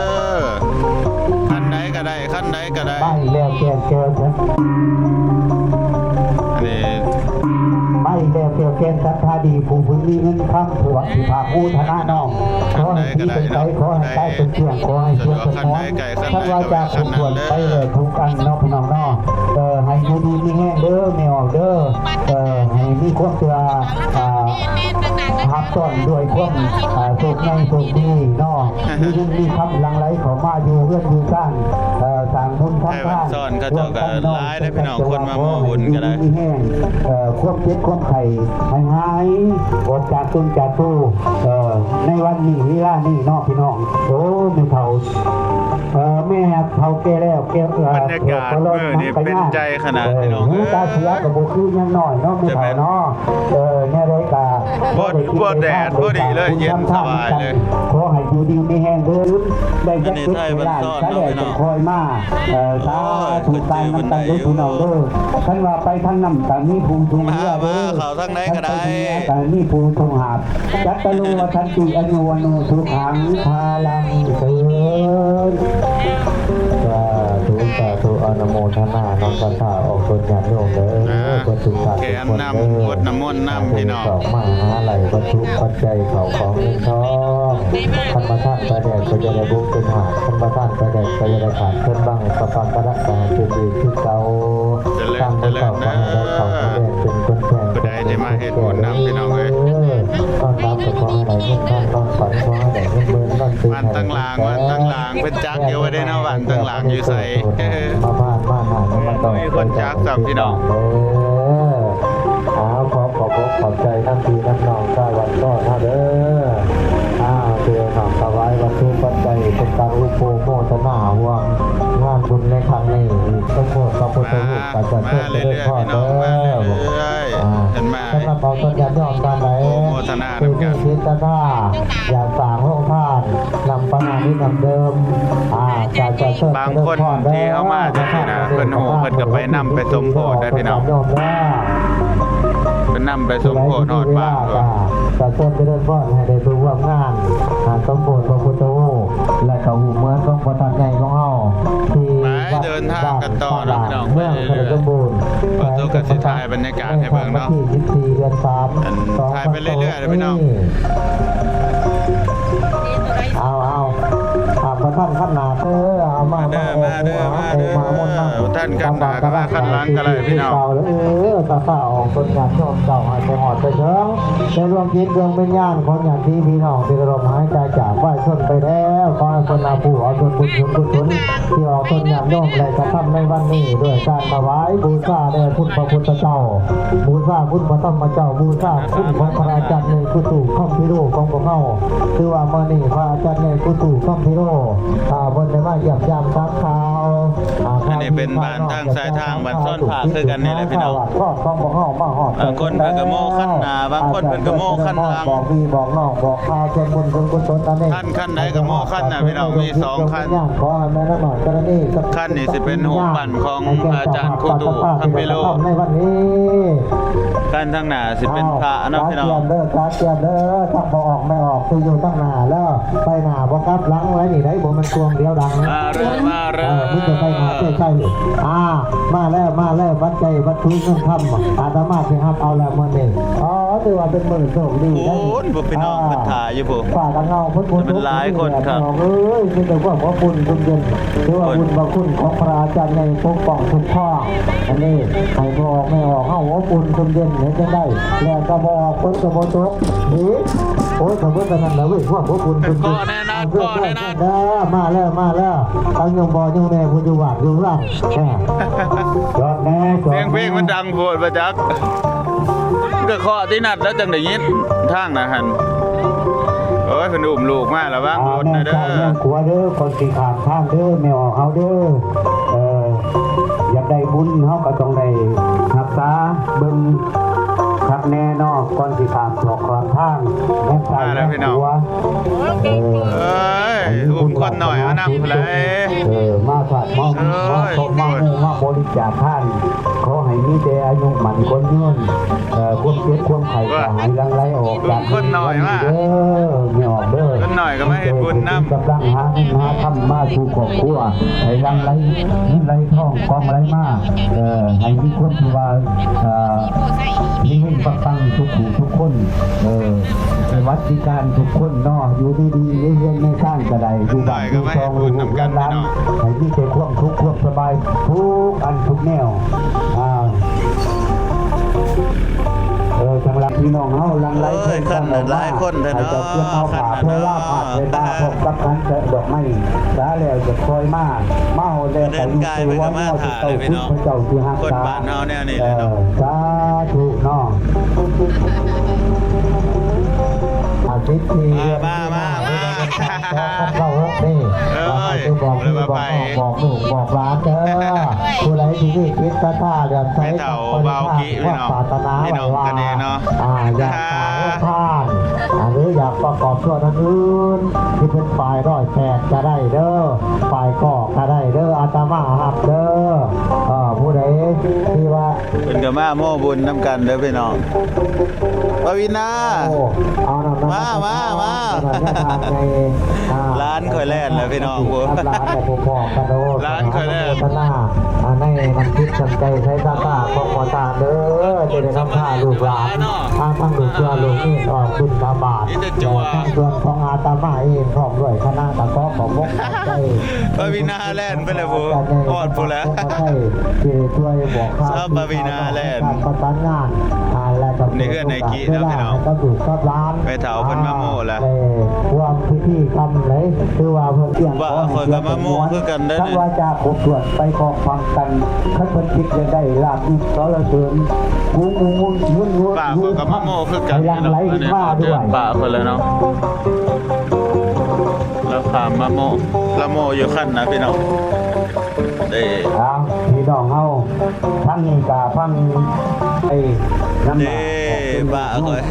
ຄັນໃດກໍໄດ້ ຄັນໃດກໍໄດ້ ໄປແລ້ວແກ່ແກ່ ອັນນີ້ ໄປແລ້ວແກ່ແກ່ ສັດທາດີ ຜູ້ເພິ່ນມີເງິນຄຳ ຜູ້ທີ່ພາກໂມທະນານ້ອມ ຂໍໃຫ້ດີເປັນໃສ ຂໍໃຫ້ກາຍເປັນເຄື່ອງ ຂໍໃຫ້ສວຍເປັນມວນ ທັງວາຈາຄົບຖ້ວນໄປແລ້ວທຸກອັນເນາະ ພີ່ນ້ອງເນາະ ເອີ ໃຫ້ຢູ່ດີມີແຮງເດີ ແມ່ອອກເດີ ເອີ ໃຫ້ມີຄວາມເຊື່ອ ອ່າ ຮັບຕ້ອນດ້ວຍຄວາມ ອ່າ ໂຊກໃຫຍ່ໂຊກດີເນາະ ມີເງິນມີຄຳຫຼັ່ງໄຫຼເຂົ້າມາຢູ່ເຮືອນຢູ່ຊານ ເອີ ສ້າງບຸນທຳທານ ເຂົາເຈົ້າກໍຫຼາຍເດ້ພີ່ນ້ອງ ຄົນມາໂມບຸນກໍໄດ້ ຢູ່ດີມີແຮງ ເອີ ຄວາມເຈັບຄວາມໄຂ້ໃຫ້ຫາຍ ອອກຈາກຕົ້ນຈາກໂຕ ເອີ ໃນວັນນີ້ເວລານີ້ເນາະພີ່ນ້ອງ. ໂອ້ ແມ່ເຖົ້າ ເອີ ແມ່ເຖົ້າແກ່ແລ້ວ ແກ່ ເອີ ບັນຍາກາດມື້ນີ້ເປັນໃຈຂະໜາດ ເອີ ພີ່ນ້ອງເອີຍ. ຫູຕາເສຍກໍບໍ່ຄືຍັງນ້ອຍເນາະ ແມ່ເຖົ້າເນາະ. ເອີ ແນວໃດກໍ ບໍ່ ບໍ່ແດດ ບໍ່ດີເລີຍ ເຢັນສະບາຍເລີຍ. ຂໍໃຫ້ຢູ່ດີມີແຮງເດີ ໄດ້ຈັກເກັບໄດ້ຫຼາຍຊະແລ້ວຈັ່ງຄ່ອຍມາ. ເອີ ສາທຸ ການນຳກັນເດີພີ່ນ້ອງເດີ. ຄັນວ່າໄປທາງນ້ຳກໍມີຜູ້ຊ່ວຍເຫຼືອເດີ ມາ ມາເຂົ້າທາງໃດກໍໄດ້ ກໍມີຜູ້ຊົງຫາບ. ຈັດຕະໂລ ວັດທັນຕິ ອາຍຸ ວັນໂນ ສຸຂັງ ພະລັງ ເຊີນ. ສາທຸ ສາທຸ ອະນຸໂມທະນານຳສັດທາອອກຕົນຍາດໂຍມເດີ ເບິດທຸກທ່ານທຸກຄົນເດີ. ແຖມນ້ຳ ຫົດນ້ຳມົນນຳພີ່ນ້ອງ ມາຫາໄຫຼວັດຖຸປັດໄຈ ເຂົ້າຂອງເງິນທອງ. ຄັນວ່າທານໄປແລ້ວກໍຢ່າໄດ້ບົກເປັນຫາດ, ຄັນວ່າທານໄປແລ້ວກໍຢ່າໄດ້ຂາດເກີນບັງ, ສະພາບກະດັກກະໃຫ້ເປັນອີກຄືເກົ່າ. ເຈລິນ ເຈລິນເດີ ຜູ້ໃດທີ່ມາເຮັດບຸນນຳພີ່ນ້ອງເອີຍ. ນອນຫຼັບກໍຂໍໃຫ້ໄດ້ເງິນພັນ, ນອນຝັນຂໍໃຫ້ໄດ້ເງິນໝື່ນ, ນອນຕື່ນໃຫ້ໄດ້ເງິນແສນ. ບ້ານທາງລ່າງ ບ້ານທາງລ່າງ ເພິ່ນຈັກຢູ່ວ່າໄດ້ເນາະ ບ້ານທາງລ່າງຢູ່ໃສ. ມາບ້ານມາໜ້າ ມາຕ້ອງ ມີຄົນຈັກຊ້ຳພີ່ນ້ອງເດີ. ເອົາ ຂໍຂອບອົກຂອບໃຈນຳພີ່ນຳນ້ອງຊາວວັດຊ້ອນເຮົາເດີ. ເອົາ ເພື່ອນ້ອມຖວາຍວັດຖຸປັດໄຈເປັນການອະນຸໂມທະນາຮ່ວມງານບຸນໃນຄັ້ງນີ້ອີກ ສົມໂພດພະພຸດທະຮູບ ມາ ກໍຈະເຊີນຈະເລີນພອນເດີ. ມາເລື້ອຍໆ ພີ່ນ້ອງ ມາເລື້ອຍໆ. ອ່າ ເຫັນມາ ສຳລັບເອົາຕອນຍາດຍອມທ່ານໃດ ໂອໂມທະນານຳກັນ ທີ່ມີເຈດຕະນາຢາກສ້າງໂຮງທານ ນຳປະນາມນີ້ນຳເດີມ ອ່າ ຈາກຈະເຊີນ ບາງຄົນທີ່ເຮົາມາຈັ່ງຊີ້ນະ ເພິ່ນຮູ້ ເພິ່ນກໍໄປນຳໄປສົມໂພດໄດ້ພີ່ນ້ອງ ເພິ່ນນຳໄປສົມໂພດຮອດບ້ານພຸ້ນ. ຈະເຊີນຈະເລີນພອນໃຫ້ໄດ້ໄປຮ່ວມງານ ອ່າ ສົມໂພດພະພຸດທະຮູບ ແລະກໍຮູບເໝືອນຂອງພະທາດໃຫຍ່ຂອງເຮົາ ທີ່ວັດ ເດີນທາງກັນຕໍ່ເນາະພີ່ນ້ອງ ເມືອງໄຊສົມບູນ ແຂວງຈຳປາສັກ ໃນຄ່ຳວັນທີສິບສີ່ ເດືອນສາມ ສອງພັນຊາວຫົກນີ້. ເອົາ ເອົາ ເອົາ ບໍ່ທັນຄັນໜ້າເດີ ເອົາມາ ມາ ມາເດີ ມາເດີ ມາເດີ ບໍ່ທັນຄັນໜ້າກໍມາຄັນຫຼັງກໍໄດ້ພີ່ນ້ອງ. ເອີ ສາທຸ ອອກຕົນຍາດໂຍມເຈົ້າໃຫ້ໄປຮອດໄປເຖິງ ໃນດວງຈິດດວງວິນຍານຂອງຍາດຕິພີ່ນ້ອງທີ່ໄດ້ລ່ວງຫາຍຕາຍຈາກວາຍຊົນໄປແລ້ວ ຂໍໃຫ້ເພິ່ນຮັບຮູ້ເອົາສ່ວນບຸນສ່ວນກຸສົນ ທີ່ອອກຕົນຍາດໂຍມໄດ້ກະທຳໃນວັນນີ້ ດ້ວຍການຖວາຍບູຊາແດ່ຄຸນພະພຸດທະເຈົ້າ, ບູຊາຄຸນພະທຳມະເຈົ້າ, ບູຊາຄຸນຂອງພະອາຈານໃຫຍ່ກຸຕຸຄຳພິໂລຂອງພວກເຮົາ. ຖືວ່າມື້ນີ້ພະອາຈານໃຫຍ່ກຸຕຸຄຳພິໂລ ອ່າ ເພິ່ນໄດ້ມາຢ້ຽມຢາມຖາມຂ່າວ ອ່າ ອັນນີ້ເປັນບ້ານທາງສາຍທາງ ບ້ານສອນຜາກຄືກັນນີ້ແຫຼະພີ່ນ້ອງ. ບາງຄົນເພິ່ນກໍໂມ້ຄັນໜ້າ ບາງຄົນເພິ່ນກໍໂມ້ຄັນຫຼັງ ບອກພີ່ບອກນ້ອງ ບອກຂ່າວສ່ວນບຸນສ່ວນກຸສົນອັນນີ້ ຄັນ ຄັນໃດກໍໂມ້ຄັນໜ້າພີ່ນ້ອງ ມີສອງຄັນ. ຂໍໃຫ້ແມ່ນຳນ້ອຍກໍໄດ້ມີ ຄັນນີ້ຊິເປັນຮູບປັ້ນຂອງພະອາຈານຄູຕູ້ຄຳພິໂລ ໃນວັນນີ້ ຄັນທາງໜ້າຊິເປັນພະເນາະພີ່ນ້ອງ. ກຽມເດີ ກຽມເດີ ທັງພໍ່ອອກແມ່ອອກທີ່ຢູ່ທາງໜ້າແລ້ວ ໄປໜ້າບໍ່ກັບຫຼັງໄວ້ນີ້ໄດ໋ ບໍ່ແມ່ນກວງດຽວຫຼັງ ມາເດີ ມາເດີ ເອີ ມີແຕ່ໄປໜ້າໄປໃສ. ອ່າ ມາແລ້ວ ມາແລ້ວ ປັດໄຈວັດຖຸເງິນຄຳ ອາດຕະມາຊິຮັບເອົາແລ້ວມື້ນີ້. ອໍ ຖືວ່າເປັນມື້ໂຊກດີໄດ໋. ໂອ້ຍ ພີ່ນ້ອງ ອ່າ ເພິ່ນຖ້າຢູ່ພຸ້ນ ຟ້າກໍເງົາ ຝົນກໍຕົກ ຫຼາຍຄົນຄັກ ພີ່ນ້ອງເອີຍ ມີແຕ່ຄວາມອົບອຸ່ນຊຸ່ມເຢັນ. ຖືວ່າບຸນພະຄຸນຂອງພະອາຈານໃຫຍ່ປົກປ້ອງຄຸ້ມຄອງ ອັນນີ້ໃຫ້ພໍ່ອອກແມ່ອອກເຮົາອົບອຸ່ນຊຸ່ມເຢັນ ເຮັດຈັ່ງໃດແລ້ວກໍບໍ່ອອກ ຝົນກໍບໍ່ຕົກ. ນີ້ ໂອ້ຍ ກໍເບິດເທົ່ານັ້ນລະເວີຍ ຄວາມອົບອຸ່ນຊຸ່ມເຢັນ. ເອົາ ເຊີນ ເຊີນ ເຊີນເດີ ມາແລ້ວ ມາແລ້ວ ທັງໂຍມພໍ່ໂຍມແມ່ຜູ້ຢູ່ບ້ານຢູ່ເຮືອນ ຈອດແນ່ ຈອດແນ່ ສຽງເພງມັນດັງໂພດບໍ່ຈັກ ກໍເຄາະຕິ ນັດແລ້ວຈັ່ງໄດ້ຍິນ ທາງນະຫັ້ນ. ໂອ້ຍ ເພິ່ນອຸ້ມລູກມາ ລະວັງລົດນະເດີ ແນມຊ້າຍແນມຂວາເດີ ກ່ອນຊິຂ້າມທາງເດີ ແມ່ອອກເຮົາເດີ. ເອີ ຢາກໄດ້ບຸນ ເຮົາກໍຕ້ອງໄດ້ຮັກສາເບິ່ງຄັກແນ່ເນາະ ກ່ອນຊິຂ້າມສອກຂ້າມທາງ ແນມຊ້າຍແນມຂວາ. ເອີ ເອີຍ ອຸ້ມຄົນນ້ອຍມານຳພຸ້ນແຫຼະ ເອີ ມາສາດມາ ມາສົບມາມູມາບໍລິຈາກທານ ຂໍໃຫ້ມີແຕ່ອາຍຸໝັ້ນຂວັນຍືນ ເອີ ຄວາມເຈັບຄວາມໄຂ້ກໍໃຫ້ຫຼັ່ງໄຫຼອອກຈາກຄົນນ້ອຍມາເດີ ແມ່ອອກເດີ. ຄົນນ້ອຍກໍມາເຮັດບຸນນຳ ກຳລັງຫາເງິນຫາຄຳມາສູ່ຄອບຄົວ ໃຫ້ຫຼັ່ງໄຫຼເງິນໄຫຼທອງກອງໄຫຼມາ ເອີ ໃຫ້ມີຄົນທີ່ວ່າ ເອີ ເຮັງໆ ປັງໆ ທຸກຜູ້ທຸກຄົນ ເອີ ສະຫວັດດີການທຸກຄົນເນາະ ຢູ່ດີໆ ໃນເຮືອນໃນຊານກໍໄດ້ ຢູ່ບ້ານຢູ່ຊ່ອງ ລູກໆ ຫຼານໆ ໃຫ້ມີແຕ່ຄວາມສຸກຄວາມສະບາຍທຸກອັນທຸກແນວ. ອ່າ ເອີ ທາງຫຼັງພີ່ນ້ອງເຮົາຫຼັ່ງໄຫຼ ເອີຍ ເພິ່ນກັນອອກມາ ຫຼາຍຄົນແທ້ເນາະ ໃຫ້ເຈົ້າກຽມເອົາຜ້າເພື່ອລາພາດໃສ່ບ່າ ພ້ອມກັບການແກະດອກໄມ້ ສາແລ້ວຈະຄ່ອຍມາ ມາຮອດແລ້ວກໍຢູ່ໃນວັນເຮົາທີ່ເຈົ້າຄຸນພະເຈົ້າທີ່ຮັກສາ ເອີ ສາທຸເນາະ. ເອີ ມາ ມາ ມາ ມາ ເອີຍ ບອກພີ່ບອກນ້ອງ ບອກລູກບອກຫຼານເດີ ຜູ້ໃດທີ່ມີຈິດສັດທາເຫຼື້ອມໃສ ແມ່ເຖົ້າບ່າວກິ ພີ່ນ້ອງ ພີ່ນ້ອງກັນເອງເນາະ ອາ ຢາກສ້າງໂຮງທານ ອາ ຫຼື ຢາກປະກອບສ່ວນອື່ນໆ ທີ່ເປັນຝ້າຍຮ້ອຍແປດກະໄດ້ເດີ ຝ້າຍກໍກະໄດ້ເດີ ອາດຕະມາຮັບເດີ ເອີ ຜູ້ໃດທີ່ວ່າ ເພິ່ນກໍມາໂມ້ບຸນນຳກັນເດີພີ່ນ້ອງ ປາວິນາ ມາ ມາ ມາ ຫຼານຂ້ອຍແລ່ນແລ້ວພີ່ນ້ອງ ຫຼານຂ້ອຍແລ່ນ ອາ ໃນນ້ຳຈິດນ້ຳໃຈໃສສາທາຂອງພໍ່ທ່ານເດີ ຈະໄດ້ນຳພາລູກຫຼານ ພາທັງລູກຕົວລູກເນນອອກບິນທະບາດ ທັງສ່ວນຂອງອາດຕະມາເອງ ພ້ອມດ້ວຍຄະນະ ກໍຂໍຂອບອົກຂອບໃຈ ປາວິນາແລ່ນໄປແລ້ວພຸ້ນ ຮອດພຸ້ນແລ້ວ ຊ່ວຍບອກຂ່າວ ປາວິນາແລ່ນ ປະສານງານ ອາ ແລະກໍເປີດໂອກາດເວລາໃຫ້ກັບລູກກັບຫຼານ ແມ່ເຖົ້າເພິ່ນມາໂມ້ແລ້ວ ໄດ້ຮ່ວມພິທີກຳເລີຍ ຖືວ່າເພິ່ນກຽມ ວ່າຂ້ອຍກໍມາໂມ້ຄືກັນເດ້ ທັງວາຈາຄົບຖ້ວນ ໄປພ້ອມພັງກັນ ຄັນເພິ່ນຄິດຢາກໄດ້ລາບອີກສາລະເສີນ ຫູງຫູງງຸນງຸນ ວ່າຂ້ອຍກໍມາໂມ້ຄືກັນ ໃຫ້ຫຼັ່ງໄຫຼຂຶ້ນມາດ້ວຍ ປ້າເພິ່ນແລ້ວເນາະ ລາວຂ້າມມາໂມ້ ລາວໂມ້ຢູ່ຄັນນະພີ່ນ້ອງ ເດ້ ອ້າວ ພີ່ນ້ອງເຮົາ ທາງນີ້ກະຟັງໄປນຳ ເດ້ ບ້າຂ້ອຍ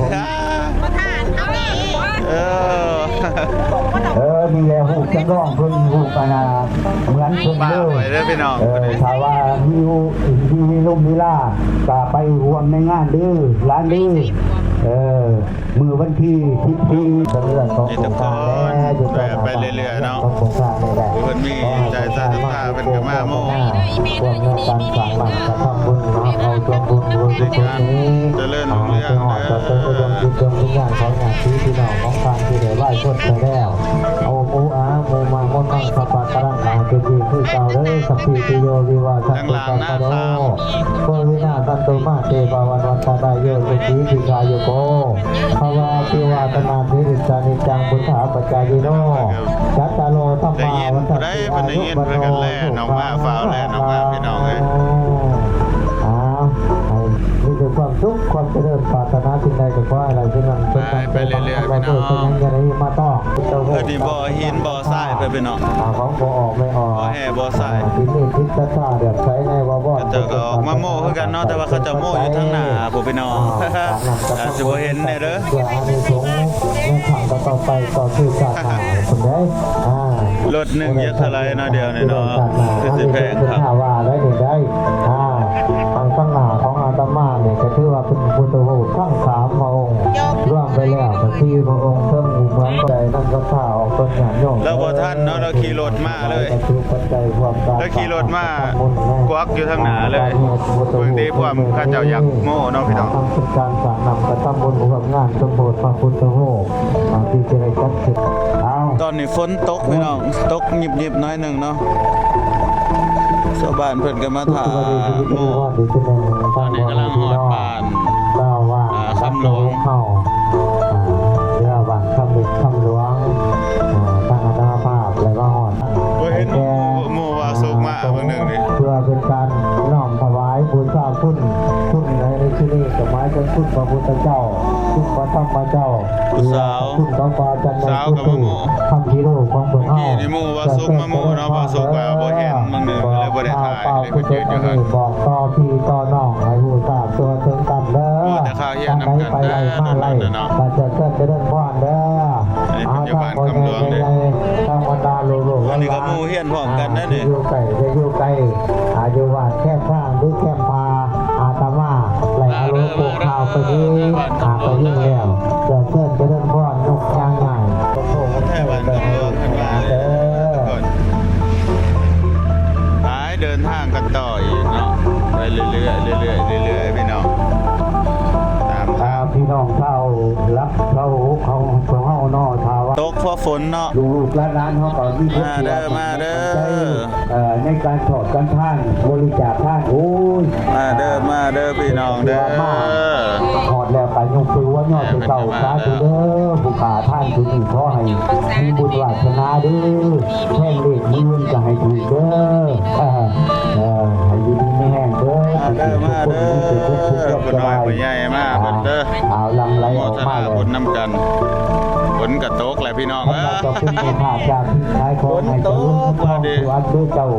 ເອີ ເອີ ນີ້ແຫຼະ ຮູບຈຳລອງເພິ່ນ ຮູບອັນນ່າ ເໝືອນເພິ່ນເດີ ເອີ ຖ້າວ່າມີ ມີລົມມີລາ ກະໄປຮ່ວມໃນງານເດີ ຫຼານເດີ ເອີ ມື້ວັນທີສິບສີ່ ເປັນເລື່ອງຂອງໂຄງການແຫຼະ ຢູ່ຕໍ່ໜ້າ ເລື່ອງຂອງໂຄງການນີ້ແຫຼະ ເພິ່ນມີໃຈສັດທາ ເພິ່ນກໍມາໂມ້ ຮ່ວມໃນການສ້າງບ້ານກະທຳບຸນເນາະ ເອົາສ່ວນບຸນບຸນກຸສົນນີ້ ໃຫ້ຮອດຕໍ່ໄປສູ່ດວງຈິດດວງວິນຍານຂອງຍາດຕິພີ່ນ້ອງຂອງທ່ານທີ່ໄດ້ລາຍຄົນໄປແລ້ວ ໂອໂອອາ ໂມມາ ໂມມັງ ສະປະກະລັງ ມະຫາເສດຖີຄືເກົ່າເດີ ສັບພີຕິໂຍ ວິວາ ສັນຕຸ ສັບພະໂລ ໂກວິນາ ສັນຕຸ ມາເຕ ພະວັນວັດຕະດາໂຍ ສຸຂີ ດີຄາຍຸໂກ ພະວາ ອາພິວາທະນາ ສິລິສານິຈັງ ພຸດທາປະຈາຍິໂນ ຈັດຕາໂລ ທຳມາ ວັດຖະ ອາຍຸ ວັນໂນ ສຸຂັງ ພະລັງ ອາ ໃຫ້ມີແຕ່ຄວາມສຸກ ຄວາມຈະເລີນ ປາດຖະໜາສິ່ງໃດກໍຂໍໃຫ້ໄດ້ສິ່ງນັ້ນ ໄປເລື້ອຍໆ ພີ່ນ້ອງ ເອີ ນີ້ບໍ່ຫີນບໍ່ຊາຍ ເພື່ອນພີ່ນ້ອງ ອາ ຂອງພໍ່ອອກແມ່ອອກ ບໍ່ແຮ່ບໍ່ຊາຍ ອ່າ ທີ່ມີຈິດສັດທາເຫຼື້ອມໃສໃນວາວອນ ເຂົາເຈົ້າກໍອອກມາໂມ້ຄືກັນເນາະ ແຕ່ວ່າເຂົາເຈົ້າໂມ້ຢູ່ທາງໜ້າພຸ້ນພີ່ນ້ອງ ອ່າ ອາດຈະບໍ່ເຫັນແດ່ເດີ ເພື່ອອານິສົງໃນຄັ້ງຕໍ່ໆໄປ ຕໍ່ຄືຊາດໜ້າພຸ້ນເດ້ ອ່າ ລົດໜຶ່ງຈັກເທົ່າໃດເນາະ ດຽວນີ້ເນາະ ຄືຊິແພງຄັກ ວ່າໄດ້ນີ້ໄດ້ ອ່າ ທາງຂ້າງໜ້າຂອງອາດຕະມານີ້ ກໍຖືວ່າເປັນພຸດທະຮູບທັງສາມພະອົງ ລວມໄປແລ້ວກໍສີ່ພະອົງ ເຖິງໝູ່ເມືອງໃດນຳສັດທາອອກຕົນຍາດໂຍມ ລາວບໍ່ທັນເນາະ ລາວຂີ່ລົດມາເລີຍ ລາວຂີ່ລົດມາກວັກຢູ່ທາງໜ້າເລີຍ ເບິ່ງຕິພວກເຂົາເຈົ້າຢາກໂມ້ເນາະພີ່ນ້ອງ ເປັນການສ້າງນຳກະທຳບຸນຮ່ວມງານສົມໂພດພະພຸດທະຮູບ ອ່າ ທີ່ຈະໄດ້ຈັດຂຶ້ນ ເອົາ ຕອນນີ້ຝົນຕົກພີ່ນ້ອງ ຕົກຍິບໆໜ້ອຍໜຶ່ງເນາະ ຊາວບ້ານເພິ່ນກໍມາຖ້າໂມ້ ຕອນນີ້ກຳລັງຮອດບ້ານ ອ່າ ຄຳຫຼວງ ເຮົາ ອ່າ ເຮືອບ້ານຄຳເລັກຄຳຫຼວງ ອ່າ ທາງອາດຕະມາພາບ ແລະ ມາຮອດ ບໍ່ເຫັນໝູ່ ໝູ່ວ່າສຸກມາເບິ່ງໜຶ່ງນີ້ ເພື່ອເປັນການນ້ອມຖວາຍບູຊາຄຸນ ຄຸນໃນທີ່ນີ້ກໍໝາຍເຖິງຄຸນພະພຸດທະເຈົ້າ ຄຸນພະທຳມະເຈົ້າ ຜູ້ສາວ ຄຸນຂອງພະອາຈານໃຫຍ່ ສາວກໍມາໂມ້ ຄຳຊີໂລຂອງພວກເຮົາ ນີ້ໝູ່ວ່າສຸກມາໂມ້ເນາະ ວ່າສຸກວ່າບໍ່ເຫັນ ບາງໜຶ່ງກໍເລີຍບໍ່ໄດ້ຖ່າຍ ເລີຍໄປຢືນຢູ່ຫັ້ນ ບອກຕໍ່ພີ່ຕໍ່ນ້ອງໃຫ້ຮູ້ຊາບທົ່ວເຖິງກັນເດີ ໂອ້ ແຕ່ຄາວຮຽນນຳກັນ ໄປໄລ່ມາໄລ່ ກໍຈະເຊີນຈະເລີນພອນເດີ ອັນນີ້ເພິ່ນຢູ່ບ້ານຄຳຫຼວງເດ້ ທາງບັນດາລູກໆຫຼານໆ ອັນນີ້ກໍໝູ່ຮຽນພ້ອມກັນນະນີ້ ຢູ່ໃກ້ ໄດ້ຢູ່ໃກ້ ອ່າ ຢູ່ບ້ານແຄມທາງ ຫຼື ແຄມປ່າ ອາດຕະມາໄດ້ອາໂລໂກຂ່າວໄປນີ້ ຫາກໄປຍິນແລ້ວ ຈະເຊີນຈະເລີນພອນ ຍົກຍ່າງໃຫຍ່ ແທ້ບ້ານຄຳຫຼວງເພິ່ນວ່າເດີ ໄປເດີນທາງກັນຕໍ່ອີກເນາະ ໄປເລື້ອຍໆ ເລື້ອຍໆ ເລື້ອຍໆ ພີ່ນ້ອງ ຕາມທາງ ອ່າ ພີ່ນ້ອງຊາວຫຼັກຊາວຫົກຂອງພວກເຮົາເນາະ ຖ້າວ່າ ຕົກເພາະຝົນເນາະ ລູກໆຫຼານໆເຮົາກໍມີຄວາມເຊື່ອ ມາເດີ ໃນການທອດການທານ ບໍລິຈາກທານ ໂອ້ຍ ມາເດີ ມາເດີ ພີ່ນ້ອງເດີ ມາຮອດແລ້ວກໍຍົກຖືວ່າຍອດໃສ່ເຈົ້າ ສາທຸເດີ ຜູ້ຂ້າທານຜູ້ນີ້ ຂໍໃຫ້ມີບຸນວາສະໜາເດີ ແທງເລກມື້ອື່ນກໍໃຫ້ຖືກເດີ ເອີ ໃຫ້ຢູ່ດີມີແຮງເດີ ມາເດີ ມາເດີ ຜູ້ນ້ອຍຜູ້ໃຫຍ່ມາເບິດເດີ ເອົາ ຫຼັ່ງໄຫຼອອກມາ ໂມທະນາບຸນນຳກັນ ໂອ້ ຝົນກໍຕົກແລ້ວພີ່ນ້ອງເອີຍ ເຈົ້າເປັນແມ່ຄ້າຈາກທີ່ຂາຍຂອງໃຫ້ເຈົ້າເລີນເງິນທອງສູ່ອັນເດີເຈົ້າ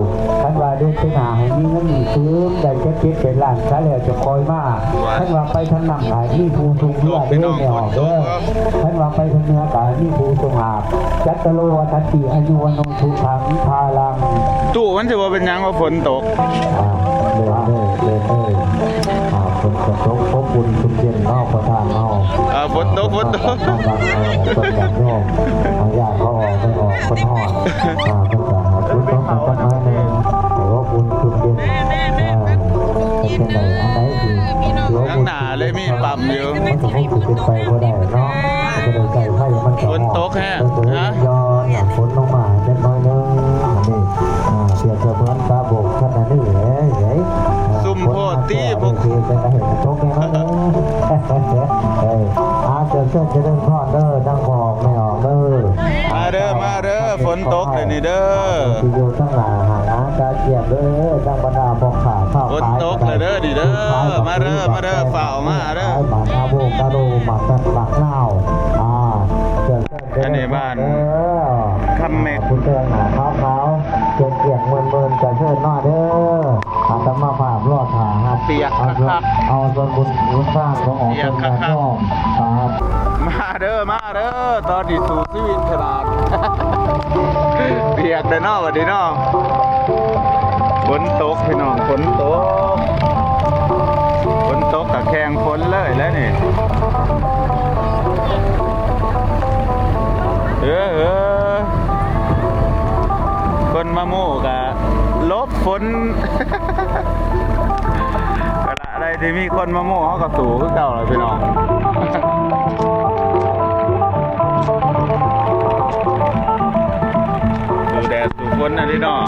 ຄັນວ່າເດືອນໜ້າໃຫ້ມີເງິນມີຄືນ ໄດ້ຈັກເຈັດແປດລ້ານຊະແລ້ວຈະຄ່ອຍມາ ຄັນວ່າໄປທາງນ້ຳກໍໃຫ້ມີຜູ້ສົ່ງເຮືອເດີແມ່ອອກເດີ ຄັນວ່າໄປທາງເໜືອກໍໃຫ້ມີຜູ້ສົ່ງອາບ ຈັດຕະໂລວັດຖະຕິ ອາຍຸວັນໂນສຸຂັງພາລັງ ຕູ້ມັນຊິບໍ່ເປັນຫຍັງວ່າຝົນຕົກ ອ່າ ເດີ ເດີ ເດີ ອ່າ ຝົນກໍຕົກ ອົບອຸ່ນຊຸ່ມເຢັນເນາະ ພໍ່ທ່ານເຮົາ ອ່າ ຝົນຕົກ ຝົນຕົກ ເອີ ເພິ່ນຢາກໂຍມ ເອົາຢາກເຂົາອອກ ເພິ່ນອອກ ເພິ່ນຮອດ ອ່າ ເພິ່ນກໍໃຫ້ຝົນຕົກມາຈັກໜ້ອຍໜຶ່ງ ໃຫ້ອົບອຸ່ນຊຸ່ມເຢັນ ອ່າ ເປັນຈັ່ງໃດ ອັນໃດທີ່ ທາງໜ້າເລີຍມີປ້ຳຢູ່ ມັນກໍຄົງຊິເປັນໄປບໍ່ໄດ້ເນາະ ຈະໄດ້ໃຊ້ໄຟມັນກໍຮ້ອນ ຝົນຕົກແຮງ ເອີ ກໍເລີຍຍ້ອນຝົນລົງມາຈັກໜ້ອຍໜຶ່ງ ອັນນີ້ ອ່າ ປຽບສະເໝືອນຟ້າໂບກຂະໜາດນີ້ເອີຍ ຊຸ່ມໂພດຕິ ພວກ ເອີ ເຮັດໃຫ້ມັນຕົກແນ່ນອນເດີ ເອີ ອ່າ ເຊີນ ເຊີນ ຈະເລີນພອນເດີ ທັງພໍ່ອອກແມ່ອອກເດີ ມາເດີ ມາເດີ ຝົນຕົກແລ້ວນີ້ເດີ ທີ່ຢູ່ທາງໜ້າຫ້າງອາຈານຈຽບເດີ ທັງບັນດາພໍ່ຄ້າຊາວຂາຍ ຝົນຕົກແລ້ວເດີນີ້ເດີ ມາເດີ ມາເດີ ຟ້າວມາເດີ ໝາກອາໂວຄາໂດ ໝາກແຕງ ໝາກນາວ ອ່າ ເຊີນ ອັນນີ້ບ້ານຄຳເມັກ ອ່າ ຜູ້ເຊີນໜ້າຂາວໆ ຈຽບໆ ເໝືອນໆ ຈະເຊີນມາເດີ ອາດຕະມາພາບລໍຖ້າຮັບ ປຽກຄັກໆ ເອົາສ່ວນບຸນບຸນທານຂອງອອກເປັນຍາດໂຍມ ມາເດີ ມາເດີ ຕອນນີ້ສູ້ຊີວິດຂະໜາດ ປຽກແລ້ວເນາະ ບັດນີ້ເນາະ ຝົນຕົກພີ່ນ້ອງ ຝົນຕົກ ຝົນຕົກກະແຂ່ງຝົນເລີຍແຫຼະນີ້ ເອີ ເອີ ຄົນມາໂມ້ກະຫຼົບຝົນ ກະລະໄດ້ທີ່ມີຄົນມາໂມ້ ເຮົາກະສູ້ຄືເກົ່າລະພີ່ນ້ອງ ສູ້ແດດສູ້ຝົນນະພີ່ນ້ອງ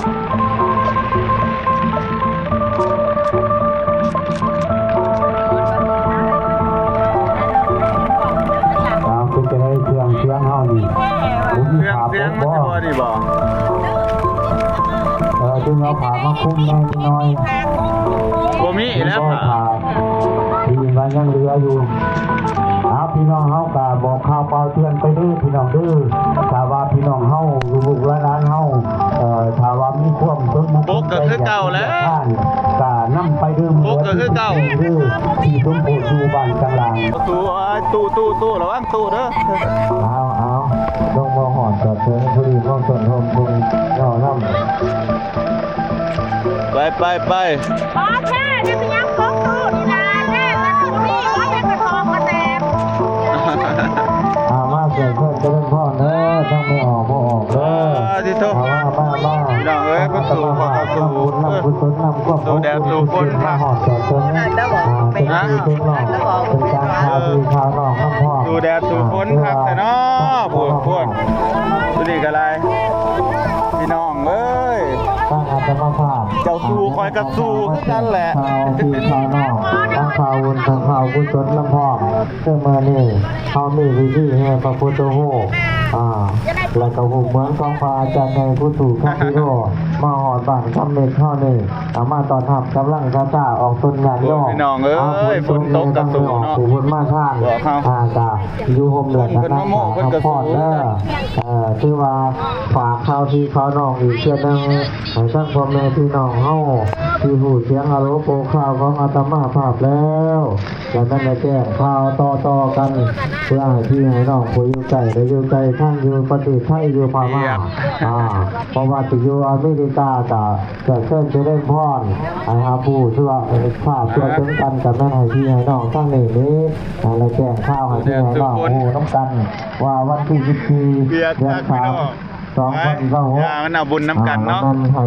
ເອົາ ເປັນຈັ່ງໃດເຄື່ອງສຽງເຮົານີ້ ບໍ່ມີ ເຄື່ອງສຽງມັນຊິບໍ່ນີ້ບໍ່? ເອີ ຈຶ່ງເອົາຜ້າມາຄຸມແດ່ຈັກໜ້ອຍ ບໍ່ມີແລ້ວຜ້າ ດີວ່າຍັງເຫຼືອຢູ່ ອ່າ ພີ່ນ້ອງເຮົາກະບອກຂ່າວປ່າວເຕືອນໄປເດີພີ່ນ້ອງເດີ ຖ້າວ່າພີ່ນ້ອງເຮົາ ລູກໆຫຼານໆເຮົາ ເອີ ຖ້າວ່າມີຄວາມສົນອົກສົນໃຈຢາກເຮັດວຽກງານ ກະນຳໄປເດີ ເດີ ທີ່ສົມໂພດຢູ່ບ້ານກາງລາງ ຕູ້ ຕູ້ ຕູ້ ລະວັງຕູ້ເດີ ເອົາ ເອົາ ລົງມາຮອດຈອດເຖິງ ຜູ້ດີເຮົາຕົ້ນໂຮມ ຜູ້ເຮົານຳ ໄປ ໄປ ໄປ ບໍ່ແທ້ ຈະຊິຍັງກົບຕູ້ນີ້ນາແທ້ ແຕ່ຕູ້ນີ້ບໍ່ແມ່ນກະທອກກະແຕບ ອ່າ ມາເຊີນເພິ່ນຈະເລີນພອນເດີ ທັງແມ່ອອກພໍ່ອອກເດີ ສາທຸ ມາ ມາ ມາ ພີ່ນ້ອງເອີຍ ບຸນສູ່ ບຸນນຳກຸສົນນຳຄວາມ ສູ້ແດດສູ້ຝົນ ມາຮອດຈອດເຖິງ ອ່າ ເປັນພີ່ເປັນນ້ອງ ເປັນການພາພີ່ພານ້ອງນຳພ້ອມ ສູ້ແດດສູ້ຝົນ ອ່າ ຄັກແທ້ເນາະ ຜູ້ຄົນ ຜູ້ນີ້ກະໄດ້ ພີ່ນ້ອງເອີຍ ທາງອາດຕະມາພາບ ເຈົ້າສູ້ຂ້ອຍກະສູ້ຄືກັນແຫຼະ ພາພີ່ພານ້ອງ ທັງພາບຸນທັງພາກຸສົນນຳພ້ອມ ຄືມື້ນີ້ເຮົາມີພິທີແຫ່ພະພຸດທະຮູບ ອ່າ ແລະກະຮູບເໝືອນຂອງພະອາຈານໃຫຍ່ຄູຕູ້ຄຳພິໂລ ມາຮອດບ້ານຄຳເມັກເຮົານີ້ ເອົາມາຕ້ອນຮັບກຳລັງສະຕາອອກຕົນຍາດໂຍມ ໂອ້ຍ ພີ່ນ້ອງເອີຍ ອ່າ ຝົນຕົກກະສູ້ເນາະ ຜູ້ບຸນມາທານ ອ່າ ກະຢູ່ຮົ່ມແລະກະນຳພາຮັບພອນເດີ ເອີ ຖືວ່າຝາກຂ່າວພີ່ຂ່າວນ້ອງອີກເທື່ອໜຶ່ງ ໃຫ້ທັງພໍ່ແມ່ພີ່ນ້ອງເຮົາ ທີ່ຮູ້ສຽງອາໂລໂປຄາວຂອງອາດຕະມາພາບແລ້ວ ແລະແມ່ນໄດ້ແຈ້ງຂ່າວຕໍ່ໆກັນ ເພື່ອໃຫ້ພີ່ໃຫ້ນ້ອງຜູ້ຢູ່ໃກ້ແລະຢູ່ໄກ ທັງຢູ່ປະເທດໄທ ຢູ່ພະມ້າ ອ່າ ບໍ່ວ່າຊິຢູ່ອາເມລິກາກະ ກະເຊີນຈະເລີນພອນ ໃຫ້ຮັບຮູ້ເຊື່ອ ພາບທົ່ວເຖິງກັນ ກະແມ່ນໃຫ້ພີ່ໃຫ້ນ້ອງທາງນີ້ນີ້ ອ່າ ໄດ້ແຈ້ງຂ່າວໃຫ້ພີ່ໃຫ້ນ້ອງຮູ້ນຳກັນ ວ່າວັນທີສິບສີ່ ເດືອນສາມ ສອງພັນຊາວຫົກ ຢ່າມັນເອົາບຸນນຳກັນເນາະ ອ່າ ແມ່ນໃຫ້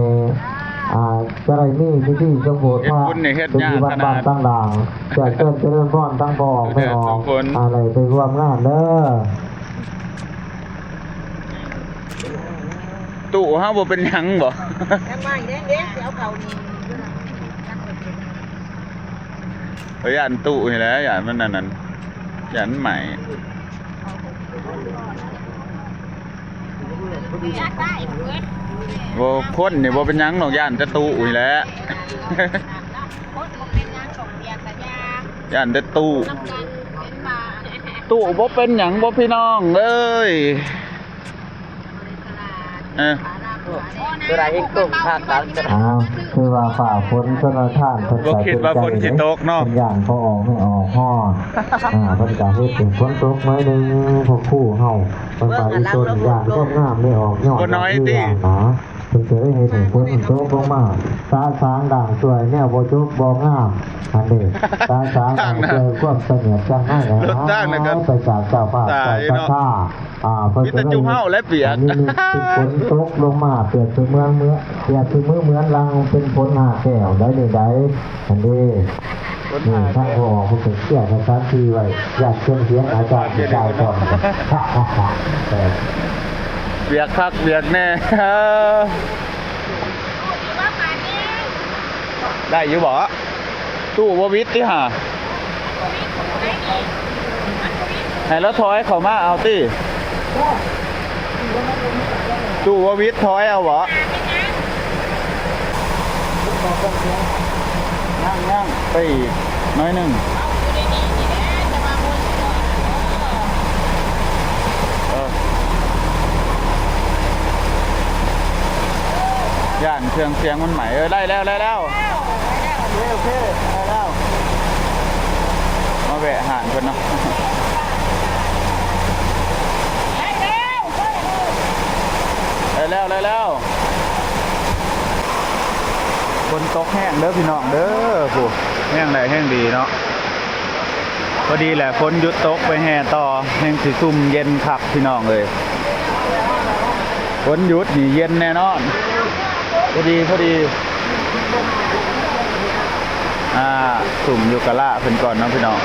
ອ່າ ຈະໄດ້ມີພິທີສົມໂພດພະ ເຮັດບຸນນີ້ເຮັດຍາກຂະໜາດ ຢູ່ວັດບ້ານຕ່າງໆ ຈະເຊີນຈະເລີນພອນທັງພໍ່ອອກແມ່ອອກ ອ່າ ໄດ້ໄປຮ່ວມງານເດີ ຕູ້ເຮົາບໍ່ເປັນຫຍັງບໍ່? ຍັງໃໝ່ເດ້ ເດ້ ຊິເອົາເຂົ້ານີ້ ຂ້ອຍຢ້ານຕູ້ນີ້ແຫຼະ ຢ້ານມັນອັນນັ້ນ ຢ້ານມັນໄໝ້ ບໍ່ ຄົນນີ້ບໍ່ເປັນຫຍັງດອກ ຢ້ານແຕ່ຕູ້ນີ້ແຫຼະ ຢ້ານແຕ່ຕູ້. ຕູ້ບໍ່ເປັນຫຍັງບໍ່ພີ່ນ້ອງເອີຍ. ເອີ ໂອ້ ຕົວໃດເຮັດຕົກຄັກຕາມຕະຫຼາດ. ອ້າວ ຄືວ່າຟ້າຝົນຊົນລະທານເພິ່ນ ບໍ່ຄິດວ່າຝົນຊິຕົກເນາະ ເພິ່ນຢ້ານພໍ່ອອກແມ່ອອກຮ້ອນ. ອ່າ ເພິ່ນກະເຮັດເປັນຝົນຕົກໜ້ອຍໜຶ່ງ ພວກຄູເຮົາເພິ່ນວ່າອີຕົນຢ້ານຄວາມງາມແມ່ອອກຍ້ອນ ບໍ່ນ້ອຍຕິ ເພິ່ນກໍເລີຍເຮັດໃຫ້ຝົນມັນຕົກລົງມາ ສະສາງດ່າງຊ່ວຍແນວບໍ່ຈົບບໍ່ງາມ ອັນນີ້ ສະສາງດ່າງຊ່ວຍຄວາມສະຫງຽບຈັ່ງໃຫ້ ລົດທາງນັ້ນກໍ ໄປຈາກເຈົ້າພາບເຈົ້າສັດທາ ອ່າ ເພິ່ນກໍເລີຍເຮັດ ມີແຕ່ຈຸເຮົາແລະປຽກ ອັນນີ້ເປັນຝົນຕົກລົງມາ ປຽກຄືເໝືອນ ເໝືອນ ປຽກຄືເໝືອນ ເໝືອນລັງເປັນຝົນຫ້າແກ້ວ ໄດ້ນີ້ໄດ໋ ອັນນີ້ ນີ້ ທາງພໍ່ເພິ່ນກໍເຄຍສະຖານທີ່ໄວ້ ຢ້ານເຄື່ອງສຽງອາຈານຊິຈ່າຍກ່ອນ ເອີ ປຽກຄັກປຽກແນ່. ໄດ້ຢູ່ບໍ່? ຕູ້ບໍ່ວິດຕິຫາ? ໃຫ້ລາວຖອຍເຂົ້າມາເອົາຕິ? ຕູ້ບໍ່ວິດ ຖອຍເອົາບໍ່? ຍັງໆ ໄປອີກໜ້ອຍໜຶ່ງ. ເອີ ຢ້ານເຄື່ອງສຽງມັນໄໝ້. ເອີ ໄດ້ແລ້ວ ໄດ້ແລ້ວ ໂອເຄ ໂອເຄ ໄດ້ແລ້ວ. ມາແວະຮ້ານເພິ່ນເນາະ ໄດ້ແລ້ວ ໄດ້ແລ້ວ. ຝົນຕົກແຮງເດີພີ່ນ້ອງເດີ ຜູ້ ແຮງໄດ້ແຮງດີເນາະ. ພໍດີແຫຼະ ຝົນຢຸດຕົກ ໄປແຫ່ຕໍ່ ແຮງຊິຊຸ່ມເຢັນຄັກພີ່ນ້ອງເອີຍ. ຝົນຢຸດນີ້ເຢັນແນ່ນອນ ພໍດີ ພໍດີ. ອ່າ ຊຸ່ມຢູ່ກະລະເພິ່ນກ່ອນເນາະພີ່ນ້ອງ.